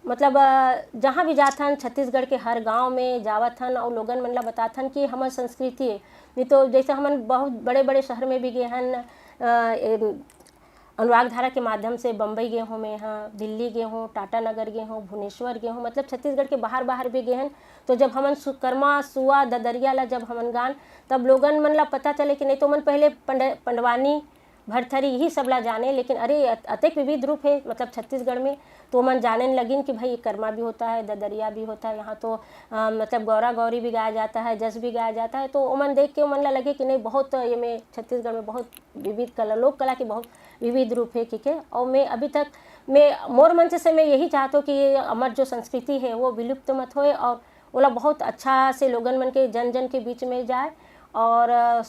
मतलब, अ, जहाँ भी जाथन, छत्तीसगढ़ के हर गांव में जावत हन अउ लोगन मन ला बताथन कि हमर संस्कृति है। नहीं तो जैसे हमन बहुत बड़े-बड़े शहर में भी गए हन, अ, ए, अनुराग धारा के माध्यम से बम्बई गए हों मैं ह, दिल्ली गए हों, टाटा नगर गए हों, भुवनेश्वर गए हों, मतलब छत्तीसगढ़ के बाहर-बाहर भी गए हन। तो जब हमन सुकरमा, सुआ, ददरिया ला जब हमन गान, तब लोगन मन ला पता चले कि नहीं तो ओमन पहले पंड-, पंडवानी, भरथरी, यही सब ला जाने, लेकिन अरे, अत-, अतेक विविध रूप है, मतलब, छत्तीसगढ़ में। तो ओमन जाने लगिन कि भाई, ये करमा भी होता है, ददरिया भी होता है, यहाँ तो, अ, मतलब, गौरा गौरी भी गाया जाता है, जस भी गाया जाता है। तो ओमन देख के ओमन ला लगे कि नहीं, बहुत ये में छत्तीसगढ़ में बहुत विविध कला, लोक कला के बहुत विविध रूप है, ठीक है। और मैं अभी तक, मैं, मोर मंच से मैं यही चाहत हों कि ये हमर जो संस्कृति है, वो विलुप्त मत होए और ओला बहुत अच्छा से लोगन मन के, जन जन के बीच में जाए और, अ,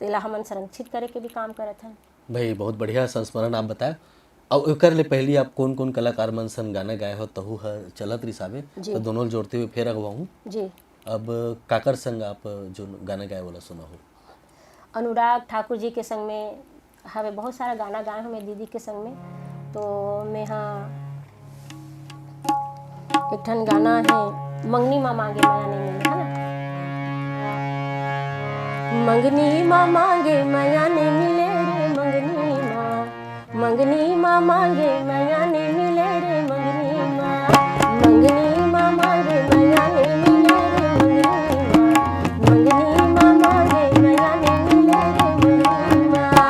तेला हमन संरक्षित करे के भी काम करत हन। भाई, बहुत बढ़िया संस्मरण आप बताए। अउ एकर ले पहली आप कोन-कोन कलाकार मन संग गाना गाए हो, तहू ह चलत रिसाबे, जी। तो दोनों ल जोड़ते हुए फेर अगवाहूँ। जी। अब काकर संग आप जो गाना गाए वाला सुना हो? अनुराग ठाकुर जी के संग में हवे, बहुत सारा गाना गाए हों मैं दीदी के संग में। तो मैं हा एक ठन गाना है, मंगनी मा मांगे मया नहीं मिले, है ना? मंगनी मा मांगे मया नहीं मिले रे मंगनी मा, मंगनी मा मांगे मया नहीं मिले रे मंगनी मा, मंगनी मा मांगे मया नहीं मिले रे मंगनी मा, मंगनी मा मांगे मया नहीं मिले रे मंगनी मा।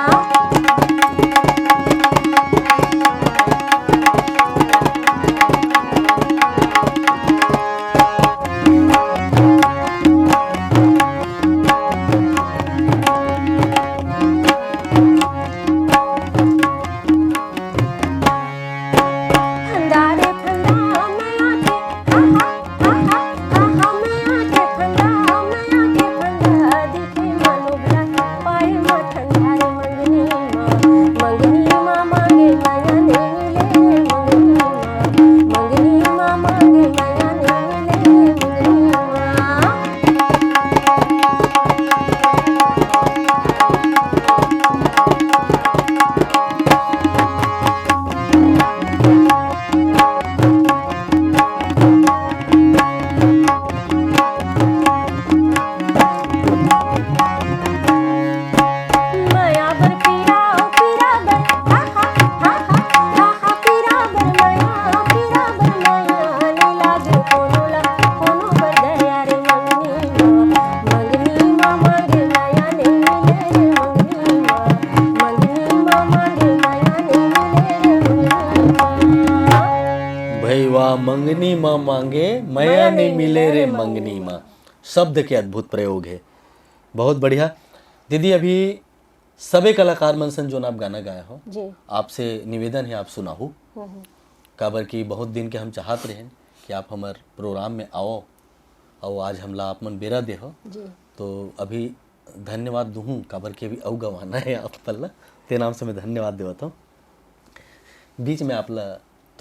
भाई वाह, मंगनी मा मांगे मया नहीं मिले रे मंगनी मा। शब्द के अद्भुत प्रयोग है, बहुत बढ़िया। दीदी, अभी सबे कलाकार मन सन जोन आप गाना गाए हो, जी। आपसे निवेदन है, आप सुनाहू। हम्म, हम्म। काबर कि बहुत दिन के हम चाहत रहेन कि आप हमर प्रोग्राम में आओ, अउ आज हमला आप मन बेरा दे हो। जी। तो अभी धन्यवाद दुहूँ, काबर कि अभी अउ गवाना है आप पल्ला, ते नाम से मैं धन्यवाद देवत हूँ। बीच में आप ला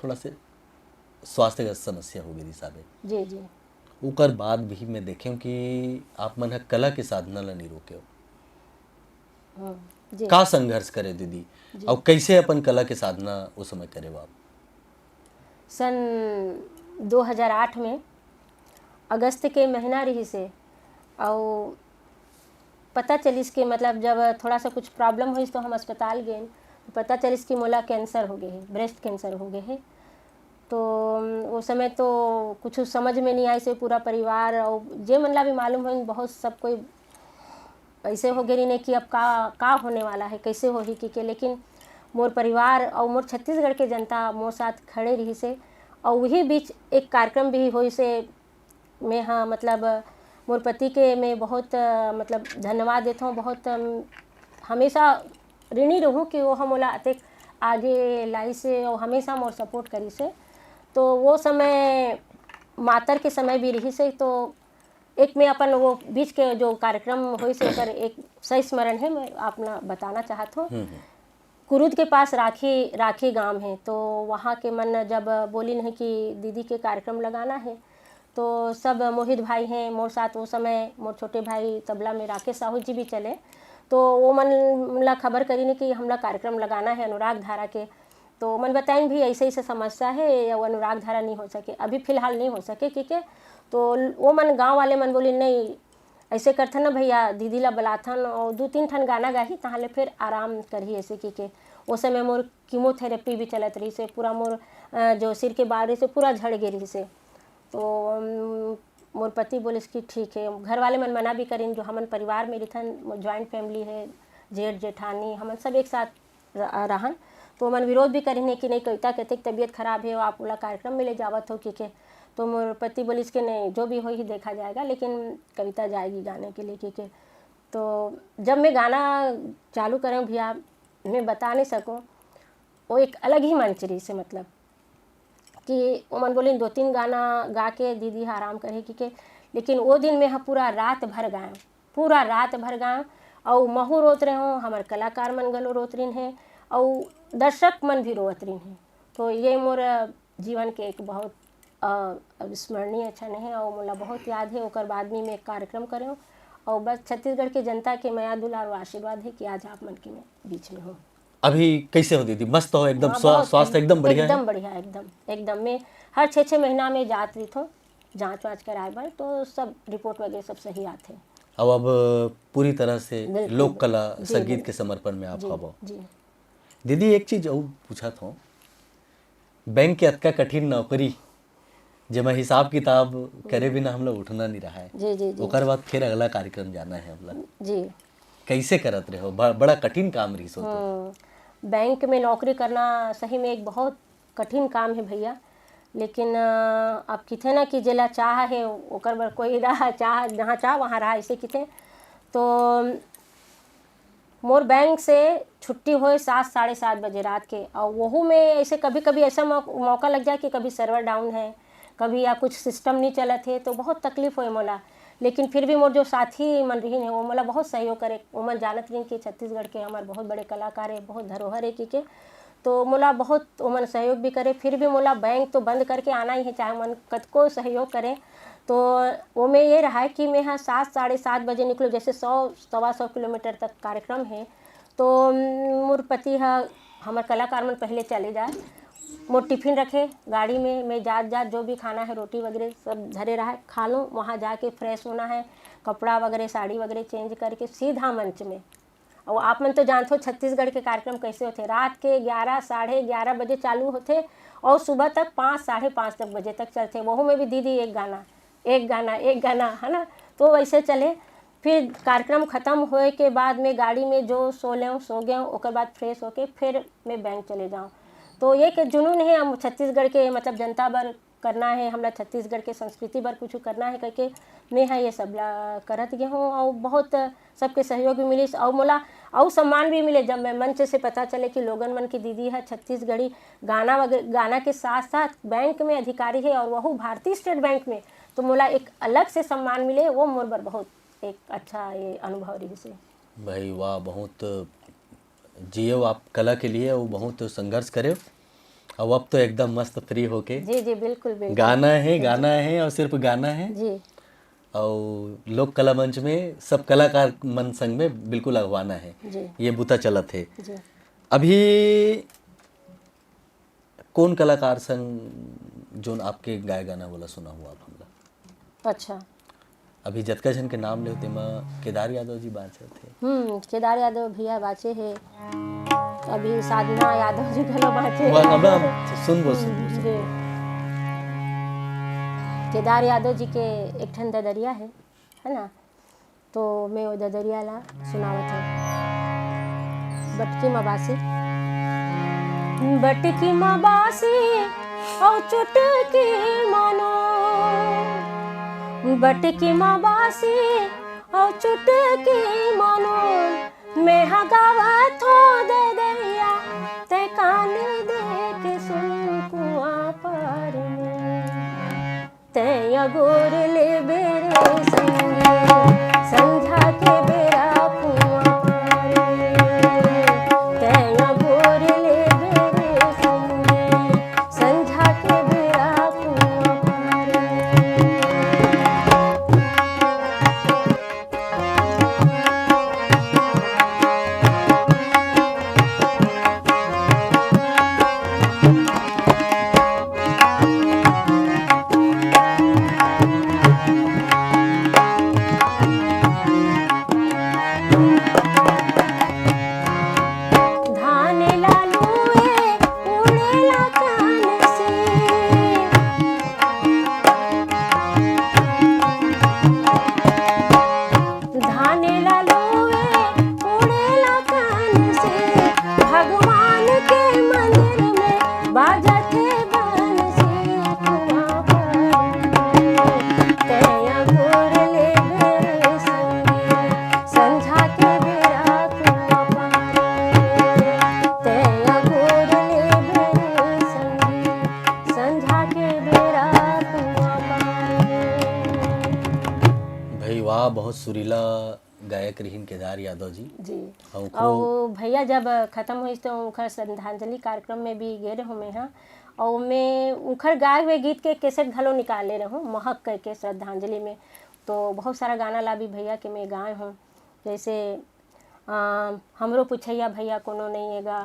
थोड़ा से स्वास्थ्य का समस्या हो गई हिसाबे। जी, जी। ओकर बाद भी मैं देखें कि आप मन ह कला के साधना ला नहीं रोके हो। हम्म, जी। का संघर्ष करे दीदी? जी। अउ कैसे अपन कला के साधना उस समय करे हो आप? सन दो हज़ार आठ में अगस्त के महीना रहिस हे, अउ पता चलिस कि, मतलब, जब थोड़ा सा कुछ problem होइस तो हम अस्पताल गेन, तो पता चलिस कि मोला cancer हो गए हे, breast cancer हो गए हे। तो, उम, वो समय तो कुछ समझ में नहीं आइस हे, पूरा परिवार अउ जे मन ला भी मालूम होइस, बहुत सब कोई ऐसे हो गे रहिन कि अब का, का होने वाला है, कैसे होही कि के, लेकिन मोर परिवार अउ मोर छत्तीसगढ़ के जनता मोर साथ खड़े रहिस हे। अउ वही बीच एक कार्यक्रम भी होइस हे, मैं, हाँ, मतलब, मोर पति के मैं बहुत, अ, मतलब, धन्यवाद देत हूँ, बहुत, अम, हमेशा ऋणी रहूँ कि वो ह मोला अतेक आगे लाइस हे अउ हमेशा मोर support करिस हे। तो वो समय मातर के समय भी रहिस हे, तो एक मैं अपन वो बीच के जो कार्यक्रम होइस हे, ओकर एक सही स्मरण हे, मैं अपना बताना चाहत हूँ। हम्म, हम्म। कुरुद के पास राखी, राखी गांव हे, तो वहाँ के मन जब बोलिन हे कि दीदी के कार्यक्रम लगाना हे, तो सब मोहित भाई हैं मोर साथ, वो समय मोर छोटे भाई तबला में राकेश साहू जी भी चले, तो वो मन ला खबर करिन कि हमला कार्यक्रम लगाना हे अनुराग धारा के। तो मन बताइन भी ऐसे ऐसे समस्या हे, या वो अनुराग धारा नहीं हो सके, अभी फिलहाल नहीं हो सके, ठीक है। तो वो मन गांव वाले मन बोलिन, नहीं, ऐसे करथन ना भैया, दीदी ला बलाथन और दू तीन ठन गाना गाही, तहाँ ले फिर आराम करही, ऐसे कहिके। ओ समय मोर कीमोथेरेपी भी चलत रहिस हे, पूरा मोर, अ, जो सिर के बाल रहिस हे, पूरा झड़ गे रहिस हे। तो, अम, मोर पति बोलिस कि ठीक है, घर वाले मन मना भी करिन, जो हमन परिवार में रहिथन, मोर ज्वाइंट फैमिली है, जेठ जेठानी, हमन सब एक साथ र-, रहन। तो ओमन विरोध भी करिन हे कि नहीं, कविता के अतेक तबीयत खराब हे, आप ओला कार्यक्रम में ले जावत हो, कहिके। तो मोर पति बोलिस कि नहीं, जो भी होही देखा जाएगा, लेकिन कविता जाएगी गाने के लिए, कहिके। तो जब मैं गाना चालू करें भैया, मैं बता नहीं सकूँ, वो एक अलग ही मंच रहिस हे, मतलब कि ओमन बोलिन दो तीन गाना गा के दीदी ह आराम करही, कहिके। लेकिन वो दिन मैं ह पूरा रात भर गाएँ, पूरा रात भर गाएँ। अउ महू रोत रहेंव, हमर कलाकार मन घलो रोत रहिन हे, अउ दर्शक मन भी रोवत रहिन हे। तो ये मोर जीवन के एक बहुत, अ, अविस्मरणीय क्षण हे, अउ मोला बहुत याद हे। ओकर बाद में मैं एक कार्यक्रम करेंव, अउ बस छत्तीसगढ़ के जनता के मया दुलार अउ आशीर्वाद हे कि आज आप मन के मैं बीच में हूँ। अभी कैसे हो दीदी? मस्त हो एकदम? हाँ, स्वा-, बहुत, स्वास्थ्य एकदम बढ़िया है? एकदम बढ़िया, एकदम, एकदम। मैं हर छः छः महीना में जात रहिथों जांच वांच कराए बर, तो सब रिपोर्ट वगैरह सब सही आथे। अब, अब पूरी तरह से बिल्कुल, लोक कला, जी, संगीत बिल्कुल। के समर्पण में आप जी, हवो। जी। दीदी, एक चीज अउ पूछत हूँ, बैंक के अतका कठिन नौकरी, जेमा हिसाब किताब करे बिना हमला उठना नहीं रहा है, जी, जी, जी। ओकर बाद फिर अगला कार्यक्रम जाना है हमला। जी। कैसे करत रहे हो? ब-, बड़ा कठिन काम रहिस हो तो। हम्म, बैंक में नौकरी करना सही में एक बहुत कठिन काम है भैया, लेकिन, अ, अब किथे ना कि जेला चाह है, ओकर बर कोई रहा, चाह, जहाँ चाह वहाँ रहा, ऐसे किथे। तो मोर बैंक से छुट्टी होए सात, साढ़े सात बजे रात के, अउ वहू में ऐसे कभी-कभी ऐसा मौ-, मौका लग जाए कि कभी server down है, कभी या कुछ system नहीं चलत हे, तो बहुत तकलीफ होए मोला। लेकिन फिर भी मोर जो साथी मन रहिन हे, वो मोला बहुत सहयोग करे। वो मन जानत रहिन कि छत्तीसगढ़ के हमर बहुत बड़े कलाकार हे, बहुत धरोहर हे, कहिके। तो मोला बहुत ओमन सहयोग भी करे, फिर भी मोला बैंक तो बंद करके आना ही है, चाहे ओमन कतको सहयोग करे। तो ओमे ये रहा है कि मैं ह सात, साढ़े सात बजे निकलूँ, जैसे सौ, सवा सौ किलोमीटर तक कार्यक्रम है, तो मोर पति ह, हमर कलाकार मन पहले चले जाए, मोर टिफिन रखे गाड़ी में, मैं जात जात जो भी खाना है, रोटी वगैरह सब धरे रहा है, खा लूँ। वहाँ जाके फ्रेश होना है, कपड़ा वगैरह, साड़ी वगैरह चेंज करके सीधा मंच में। और आप मन तो जानते हो छत्तीसगढ़ के कार्यक्रम कैसे होते हैं, रात के ग्यारह, साढ़े ग्यारह बजे चालू होते और सुबह तक पाँच, साढ़े पाँच तक बजे तक चलते। वहू में भी दीदी एक गाना, एक गाना, एक गाना, है ना। तो वैसे चले, फिर कार्यक्रम खत्म होए के बाद में गाड़ी में जो सो लें, सो गए, ओकर बाद फ्रेश होके फिर मैं बैंक चले जाऊँ। तो ये के जुनून है हम छत्तीसगढ़ के, मतलब, जनता बर करना है, हमला छत्तीसगढ़ के संस्कृति बर कुछ करना है करके मैं ह ये सब ला करत गे हूँ। और बहुत सबके सहयोग भी मिलिस और मोला और सम्मान भी मिले, जब मैं मंच से पता चले कि लोगन मन की दीदी है छत्तीसगढ़ी गाना वगैरह, गाना के साथ साथ बैंक में अधिकारी है और वहू भारतीय स्टेट बैंक में, तो मोला एक अलग से सम्मान मिले, वो मोर बर बहुत एक अच्छा ये अनुभव रहिस हे। भाई वाह, बहुत जियो आप कला के लिए, वो बहुत संघर्ष करे। अब, अब तो एकदम मस्त फ्री होके जी, जी, बिल्कुल, बिल्कुल। गाना है, जी, जी। गाना है और सिर्फ गाना है। जी। और लोक कला मंच में सब कलाकार मन संग में बिल्कुल अगवाना है। जी। ये बुता चलत है। जी। अभी कौन कलाकार संग जोन आपके गाय गाना वाला सुना हुआ आप हमला? अच्छा। अभी जतका झन के नाम ले, तेमा केदार यादव जी बाँचत हे। हम्म, केदार यादव भैया बाँचे हे। अभी साधना यादव जी घलो बाँचे हे। वाह, अब सुनबो, सुनबो, जी। सुनबो। केदार यादव जी के एक ठन ददरिया हे, है ना? तो मैं वो ददरिया ला सुनावत हूँ। बटकी मबासी। बटकी मबासी और चुटकी मनो। बटकी मबासी और चुटकी मनो। मैं ह गावत हो ददरिया, तै कान दे के सुन कुआं पर में। तै गोर लेबे रे संगी, संझा के बेरा कुआं पारे। तैं गोर लेबे रे संगी, संझा के बेरा कुआं पारे। धान ला लूए उड़ेला कान से। धान ला लूए उड़ेला कान से। भगवान के मंदिर में बाजत हे बांसुरी कुआं पर। तैं गोर लेबे रे संगी, संझा के बेरा कुआं पारे। तैं गोर लेबे रे संगी, संझा के बेरा कुआं पारे। भाई वाह, बहुत सुरीला गायक रहिन केदार यादव जी। जी। अउ ओकरो अउ भैया जब खत्म होइस तो उनकर श्रद्धांजलि कार्यक्रम में भी गे रहूँ मैं हा। अउ मैं उनकर गाए हुए गीत के कैसेट घलो निकाले रहूँ, महक करके श्रद्धांजलि में। तो बहुत सारा गाना ला भी भैया के मैं गाए हूँ, जैसे अ, हमरो पुछैया भैया कोनो नइ ए गा।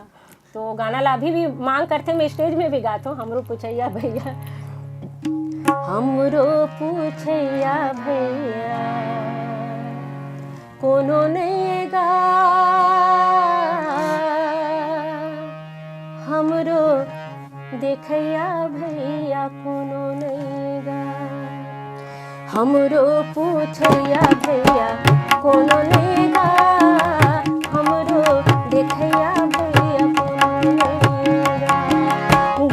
तो गाना ला अभी भी मांग करथे, मैं स्टेज में भी गात हूँ, हमरो पुछैया भैया। हमरो पुछैया भैया कोनो नइ ए गा, हमरो देखैया भैया कोनो नइ गा। हमरो पुछैया भैया कोनो नइ गा, हमरो देखैया भैया कोनो नइ गा।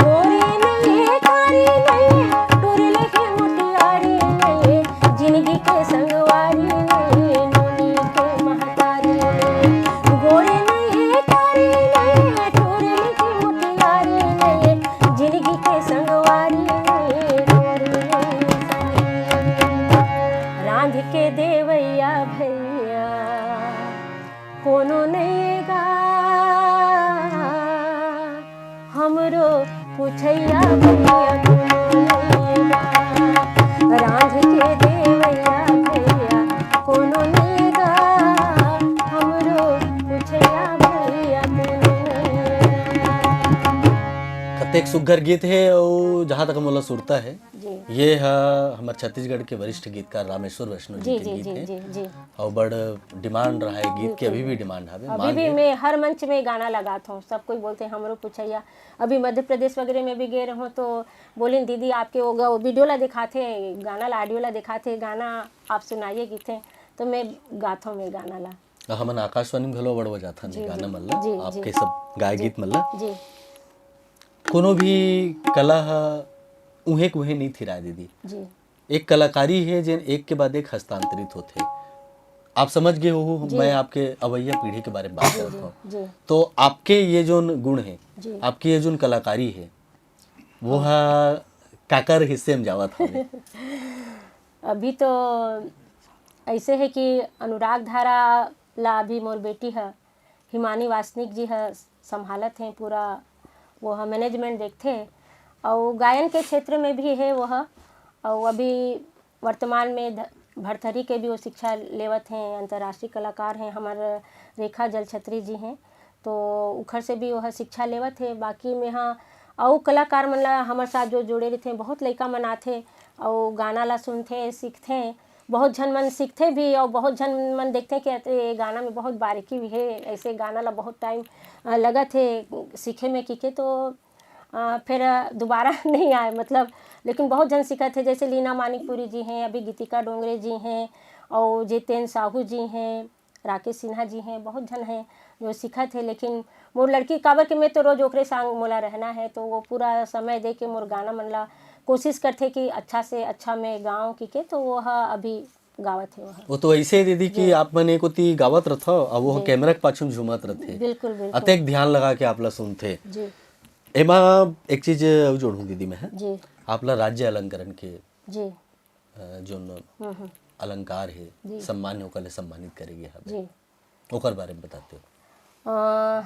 गोरी नइ ए, कारी नइ ए, टुरले के मुटियारी नइ ए, जिनगी के संगवारी नइ ए, नोनी के महतारी नइ ए। गोरी नइ ए, कारी नइ ए, टुरले के मुटियारी नइ ए, जिनगी के संगवारी नइ ए, टुरले संगवारी। रांध के देवैया भैया कोनो नइ गा, हमरो पुछैया भैया कोनो नइ गा। रांध के देवैया भैया कोनो नइ गा, हमरो पुछैया भैया कोनो नइ गा। कतेक सुग्घर गीत हे, अउ जहाँ तक मोला सुरता हे, जी। ये ह हमर छत्तीसगढ़ के वरिष्ठ गीतकार रामेश्वर वैष्णव जी जी, के जी, गीत जी, हे। जी, जी। अउ बड़ डिमांड रहा है गीत के, बिल्कुल। अभी भी डिमांड हवे, अभी मांग भी है। मैं हर मंच में गाना लगात हूँ, सब कोई बोलते हैं, "हमरो पुछैया।" अभी मध्य प्रदेश वगैरह में भी गए रहूँ तो बोलिन, "दीदी, आपके वो ग-, वीडियो ला दिखाते, गाना ला, ऑडियो ला दिखाते, गाना आप सुनाइए," गीत है, तो मैं गात हूँ मैं गाना ला। हमन आकाशवाणी में घलो बड़ बजाथन जी, गाना जी, मन ला, जी, आपके जी। सब गाय जी। गीत मन ला। जी। कोनो भी कला ह उहें के उहें नइ थिराय दीदी। जी। एक कलाकारी हे जेन एक के बाद एक हस्तांतरित होथे। आप समझ गए हो, जी। मैं आपके अवैया पीढ़ी के बारे में बात जी, करत जी, हूँ। जी। तो आपके ये जोन गुण हे, जी। आपकी ये जोन कलाकारी हे, वो हाँ। हा काकर हिस्से में जावत हवे? अभी तो ऐसे है कि अनुराग धारा ला अभी मोर बेटी ह हिमानी वासनिक जी ह संभालत हे पूरा, वो ह मैनेजमेंट देखथे। अउ गायन के क्षेत्र में भी हे वो ह। अउ अभी वर्तमान में ध-, भरथरी के भी वो शिक्षा लेवत हे, अंतर्राष्ट्रीय कलाकार हे हमर रेखा जलछत्री जी हे, तो उखर से भी वो ह शिक्षा लेवत हे। बाकी में ह अउ कलाकार मन ला हमर साथ जो जुड़े रहिथे, बहुत लइका मन आथे अउ गाना ला सुनथे, सीखथे। बहुत झन मन सीखथे भी अउ बहुत झन मन देखथे कि ये गाना में बहुत बारीकी भी हे, ऐसे गाना ला बहुत टाइम, अ, लगत हे सीखे में किके, तो, अ, फिर दोबारा नहीं आए, मतलब। लेकिन बहुत झन सीखत हे, जैसे लीना मानिकपुरी जी हैं, अभी गीतिका डोंगरे जी हैं, अउ जितेन साहू जी हैं, राकेश सिन्हा जी हैं, बहुत झन हैं जो सीखत हे। लेकिन मोर लड़की, काबर के मैं तो रोज ओकरे संग मोला रहना है, तो वो पूरा समय दे के मोर गाना मन ला कोशिश करथे कि अच्छा से अच्छा मैं गाऊं किके, तो वो ह अभी गावत हे वो ह। वो तो ऐसे हे दीदी कि जी। आप मन एक ओती गावत रथव, अब वो जी। कैमरा के पाछू में झूमत रथे। बिल्कुल, बिल्कुल। अतेक ध्यान लगा के आप ला सुनथे। जी। एमा एक चीज अउ जोड़हूं दीदी मैं, हैं? जी। आप ला राज्य अलंकरण के जी। अ, जोन हम्म, हम्म। अलंकार हे, जी। सम्मान हे, ओकर ले सम्मानित करे गे हवे। जी। ओकर बारे में बताते हो। अ,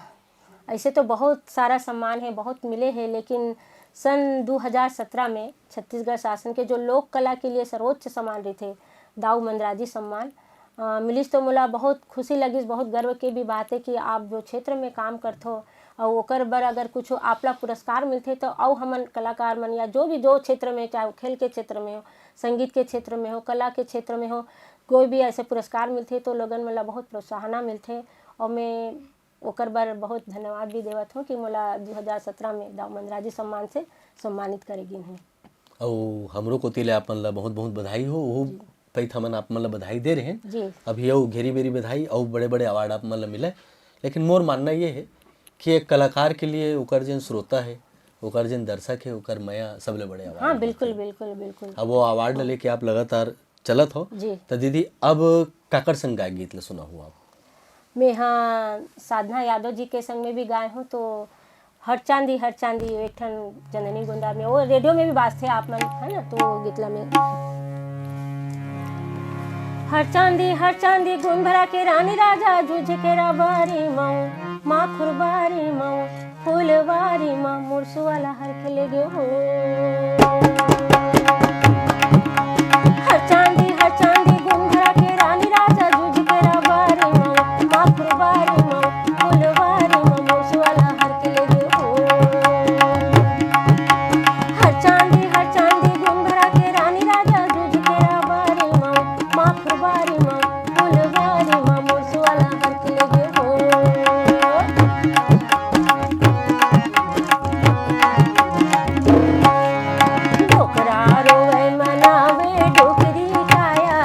ऐसे तो बहुत सारा सम्मान हे, बहुत मिले हे, लेकिन सन दू हजार सत्रह में छत्तीसगढ़ शासन के जो लोक कला के लिए सर्वोच्च सम्मान रहिथे, दाऊ मंदराजी सम्मान, अ, मिलिस तो मोला बहुत खुशी लगिस, बहुत गर्व के भी बात हे कि आप जो क्षेत्र में काम करथो, अउ ओकर बर अगर कुछ आपला पुरस्कार मिलथे, तो अउ हमन कलाकार मन या जो भी जो क्षेत्र में, चाहे वो खेल के क्षेत्र में हो, संगीत के क्षेत्र में हो, कला के क्षेत्र में हो, कोई भी ऐसे पुरस्कार मिलथे, तो लोगन मन ला बहुत प्रोत्साहना मिलथे। और मैं ओकर बर बहुत धन्यवाद भी देवत हूँ कि मोला दू हजार सत्रह में दाऊ मंदराजी सम्मान से सम्मानित करे गिन हे। अउ हमरो कोति ले आप मन ला बहुत बहुत बधाई हो। ओहू जी। पइत हमन आप मन ला बधाई दे रहेन। जी। अभी अउ घेरी बेरी बधाई अउ बड़े बड़े अवार्ड आप मन ला मिले, लेकिन मोर मानना ये हे कि एक कलाकार के लिए ओकर जेन श्रोता हे, ओकर जेन दर्शक हे, ओकर मया सबले बड़े अवार्ड हाँ, होथे। बिल्कुल, बिल्कुल, बिल्कुल। अब वो अवार्ड ला लेके आप लगातार चलत हो, जी। त दीदी, अब काकर संग गाय गीत ला सुनाहू आप? मैं हाँ साधना यादव जी के संग में भी गाए हूँ, तो हर चांदी, हर चांदी, एक ठन चंदनी गोंदा में, वो रेडियो में भी बाजथे आप मन, है ना, तो गीत ला मैं। हर चांदी, हर चांदी, गुन भरा के रानी राजा, जूझ के रबारी मऊ, माखुर बारी मऊ, फुलवारी मा मुरसुवाला हर खिले गे हो। हर चांदी, हर चांदी, गुन भरा के रानी राजा, जूझ के रबारी मऊ, माखुर बारी मऊ, फुलवारी मा मुरसुवाला हर खिले गे हो। हर चांदी, हर चांदी, गुन भरा के रानी राजा, जूझ के रबारी मऊ, माखुर बारी मऊ, फुलवारी मा मुरसुवाला हर खिले गे हो। डोकरा रोवे मनावे डोकरी काया,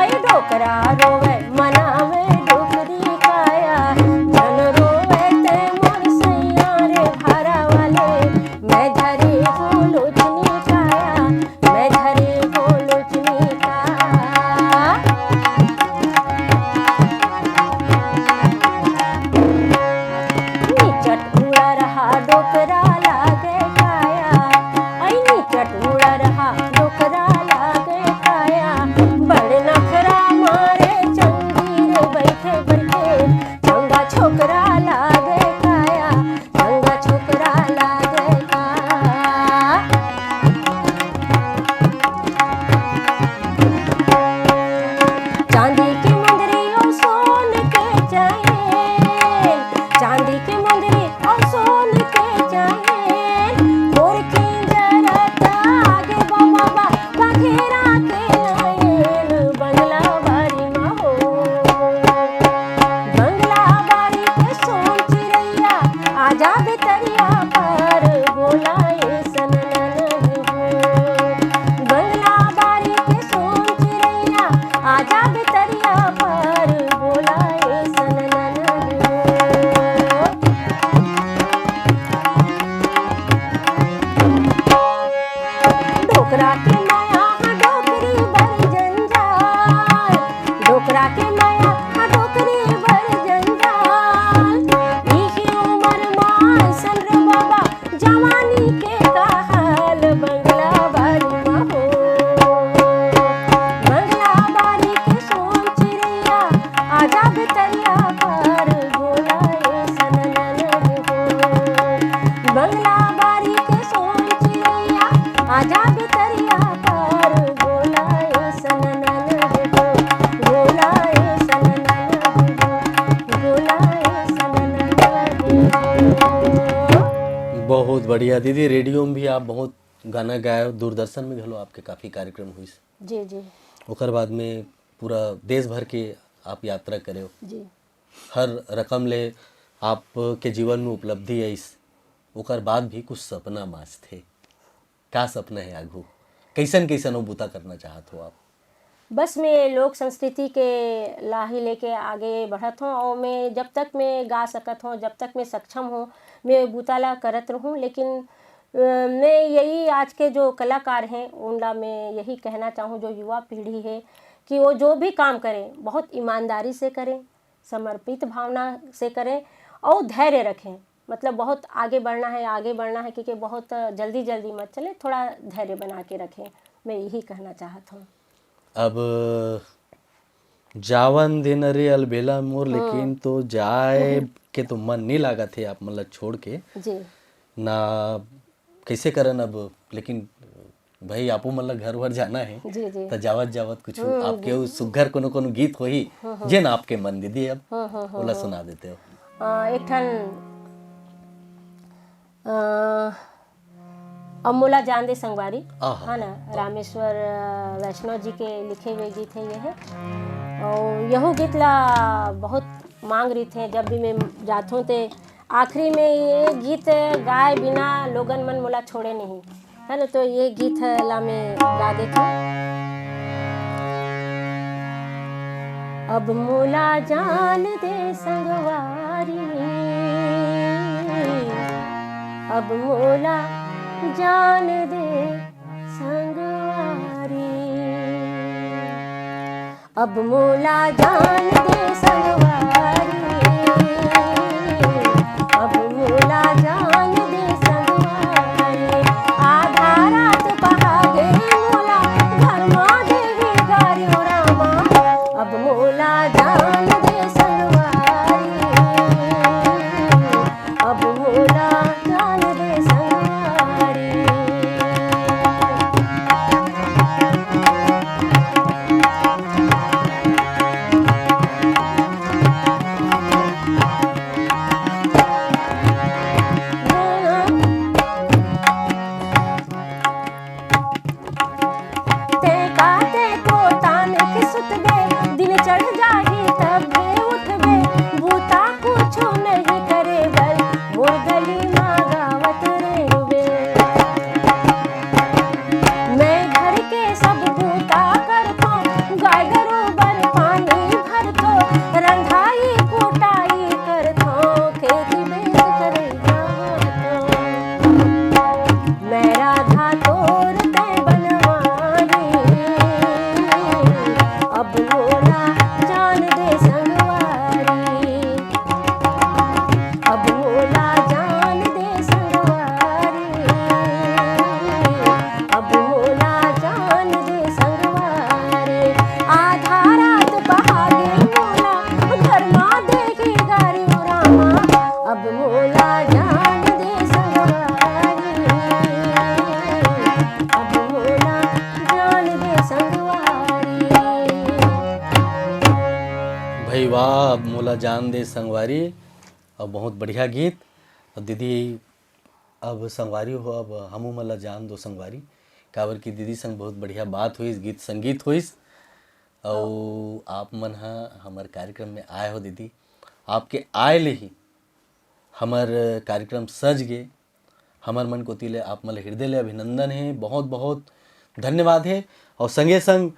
ऐ डोकरा रोवे मनावे डोकरी काया, जन रोवे ते मोर सैया रे भारा वाले, मैं धरी हूँ लुचनी काया, मैं धरी हूँ लुचनी का। निचट उड़ा रहा डोकरा लागे काया, ऐ निचट उड़ा रहा डोकरा लागे काया। बड़ नखरा मारे चंगी रे बैठे बैठे, चंगा छोकरा लागे काया, चंगा छोकरा लागे का। चांदी के मुंदरी अउ सोन के चैन, चांदी के मुंदरी अउ सोन के चैन, गोरखी जरत आगे बमवा बघेरा के नैन, बंगला बारी मा हो। बंगला बारी के सोन चिरैया, आजा भितरिया पर बोला ए सननन हो। बंगला बारी के सोन चिरैया, आजा भितरिया पर बोला ए सननन हो। डोकरा के मया डोकरी बर जंजाल, डोकरा के मया डोकरी बर जंजाल। इही उमर मा अइसन रे बाबा, जवानी के का हाल बंगला बारी मा हो। बंगला बारी के सोन चिरैया, आजा भितरिया पर बोला ए सननन हो। बंगला बारी के सोन चिरैया, आजा भितरिया पर बोला ए सननन हो। बोला ए सननन हो। बोला ए सननन हो। बहुत बढ़िया दीदी, रेडियो में भी आप बहुत गाना गाए हो, दूरदर्शन में घलो आपके काफ़ी कार्यक्रम हुई। जी, जी। ओकर बाद में पूरा देश भर के आप यात्रा करे हो। जी। हर रकम ले आपके जीवन में उपलब्धि आइस, ओकर बाद भी कुछ सपना मास थे। का सपना है आगू? कैसन कैसन वो बूता करना चाहत हो आप? बस मैं लोक संस्कृति के लाही लेके आगे बढ़त हूँ और मैं जब तक मैं गा सकत हूँ, जब तक मैं सक्षम हूँ, मैं बूता ला करत रहूँ। लेकिन, अ, मैं यही आज के जो कलाकार हैं, उनला मैं यही कहना चाहूँ, जो युवा पीढ़ी है, कि वो जो भी काम करें, बहुत ईमानदारी से करें, समर्पित भावना से करें और धैर्य रखें। मतलब बहुत आगे बढ़ना है, आगे बढ़ना है, क्योंकि बहुत जल्दी जल्दी मत चले, थोड़ा धैर्य बना के रखें। मैं यही कहना चाहत हूँ। अब जावन दे न रे अलबेला मोर, लेकिन तो जाए के तो मन नहीं लागत हे आप मन ला छोड़ के। जी। ना कैसे करन अब, लेकिन भाई आपो मन ला घर वर जाना है। जी, जी। त जावत जावत कुछ आपके उ सुग्घर कोनो कोनो गीत होही जेन आपके मन दीदी अब ओला सुना देते हो। अ, एक ठन अ, अब मोला जान दे संगवारी, आहा। है ना, रामेश्वर अ, वैष्णव जी के लिखे हुए गीत है ये है। और यहू गीत ला बहुत मांग रही थे, जब भी मैं जाथों ते आखिरी में ये गीत गाए बिना लोगन मन मोला छोड़े नहीं, है ना। तो ये गीत है ला मैं गा देती हूँ। अब मोला जान दे संगवारी, अब मोला जान दे संगवारी, अब मोला जान दे संगवारी, अब मोला जान दे संगवारी। आधा रात पहागे मोला घर मा देही गारी ओ रामा, अब मोला जान दे संगवारी, अब मोला जान दे संगवारी। ते काते को तान के सुतबे, दिन चढ़ जाही तब भी उठबे, बूता कुछो नहीं करे बर, मोर गली मा गावत रेबे। मैं घर के सब बूता करथों, गाय गरू बर पानी भरथों, रंधाई कुटाई करथों, खेती बेच करे जाथों। मैं राधा तोर तै बनवारी, अब मोला जान दे संगवारी, अब मोला जान दे संगवारी, अब मोला जान दे संगवारी। आधा रात पहागे मोला घर मा देही गारी ओ रामा, अब मोला जान दे संगवारी, अब मोला जान दे संगवारी। भाई वाह, अब मोला जान दे संगवारी। और बहुत बढ़िया गीत। और दीदी, अब संगवारी हो, अब हमू मन ला जान दो संगवारी, काबर कि दीदी संग बहुत बढ़िया बात होइस, गीत संगीत होइस। और आप मन ह हमर कार्यक्रम में आए हो दीदी, आपके आए ले ही हमर कार्यक्रम सज गे। हमर मन कोति ले आप मन ल हृदय ले अभिनंदन हे, बहुत बहुत धन्यवाद हे। और संगे संग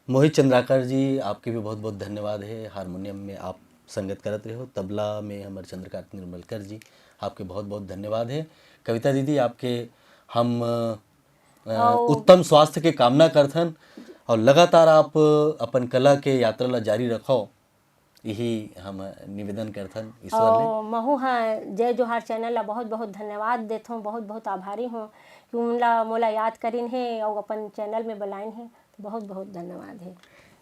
मोहित चंद्राकर जी, आपके भी बहुत बहुत धन्यवाद हे। हारमोनियम में आप संगत करत रहे हो, तबला में हमर चंद्रकांत निर्मलकर जी, आपके बहुत बहुत धन्यवाद हे। कविता दीदी, आपके हम अ, और उत्तम स्वास्थ्य के कामना करथन और लगातार आप अपन कला के यात्रा ला जारी रखो, यही हम निवेदन करथन ईश्वर ले। और महू ह जय जोहार चैनल ला बहुत बहुत धन्यवाद देथों, बहुत बहुत आभारी हूँ कि उनला मोला याद करिन हे और अपन चैनल में बुलाइन हे, तो बहुत बहुत धन्यवाद हे।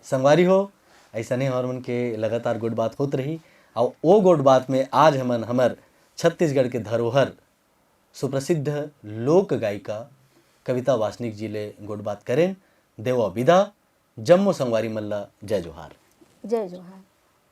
संगवारी हो, ऐसने हमर मन के लगातार गोठ बात होत रही। और ओ गोठ बात में आज हमन हमर छत्तीसगढ़ के धरोहर सुप्रसिद्ध लोक गायिका कविता वासनिक जी ले गोठ बात करेन। देवा विदा, जम्मो संगवारी मन ला जय जोहार। जय जोहार।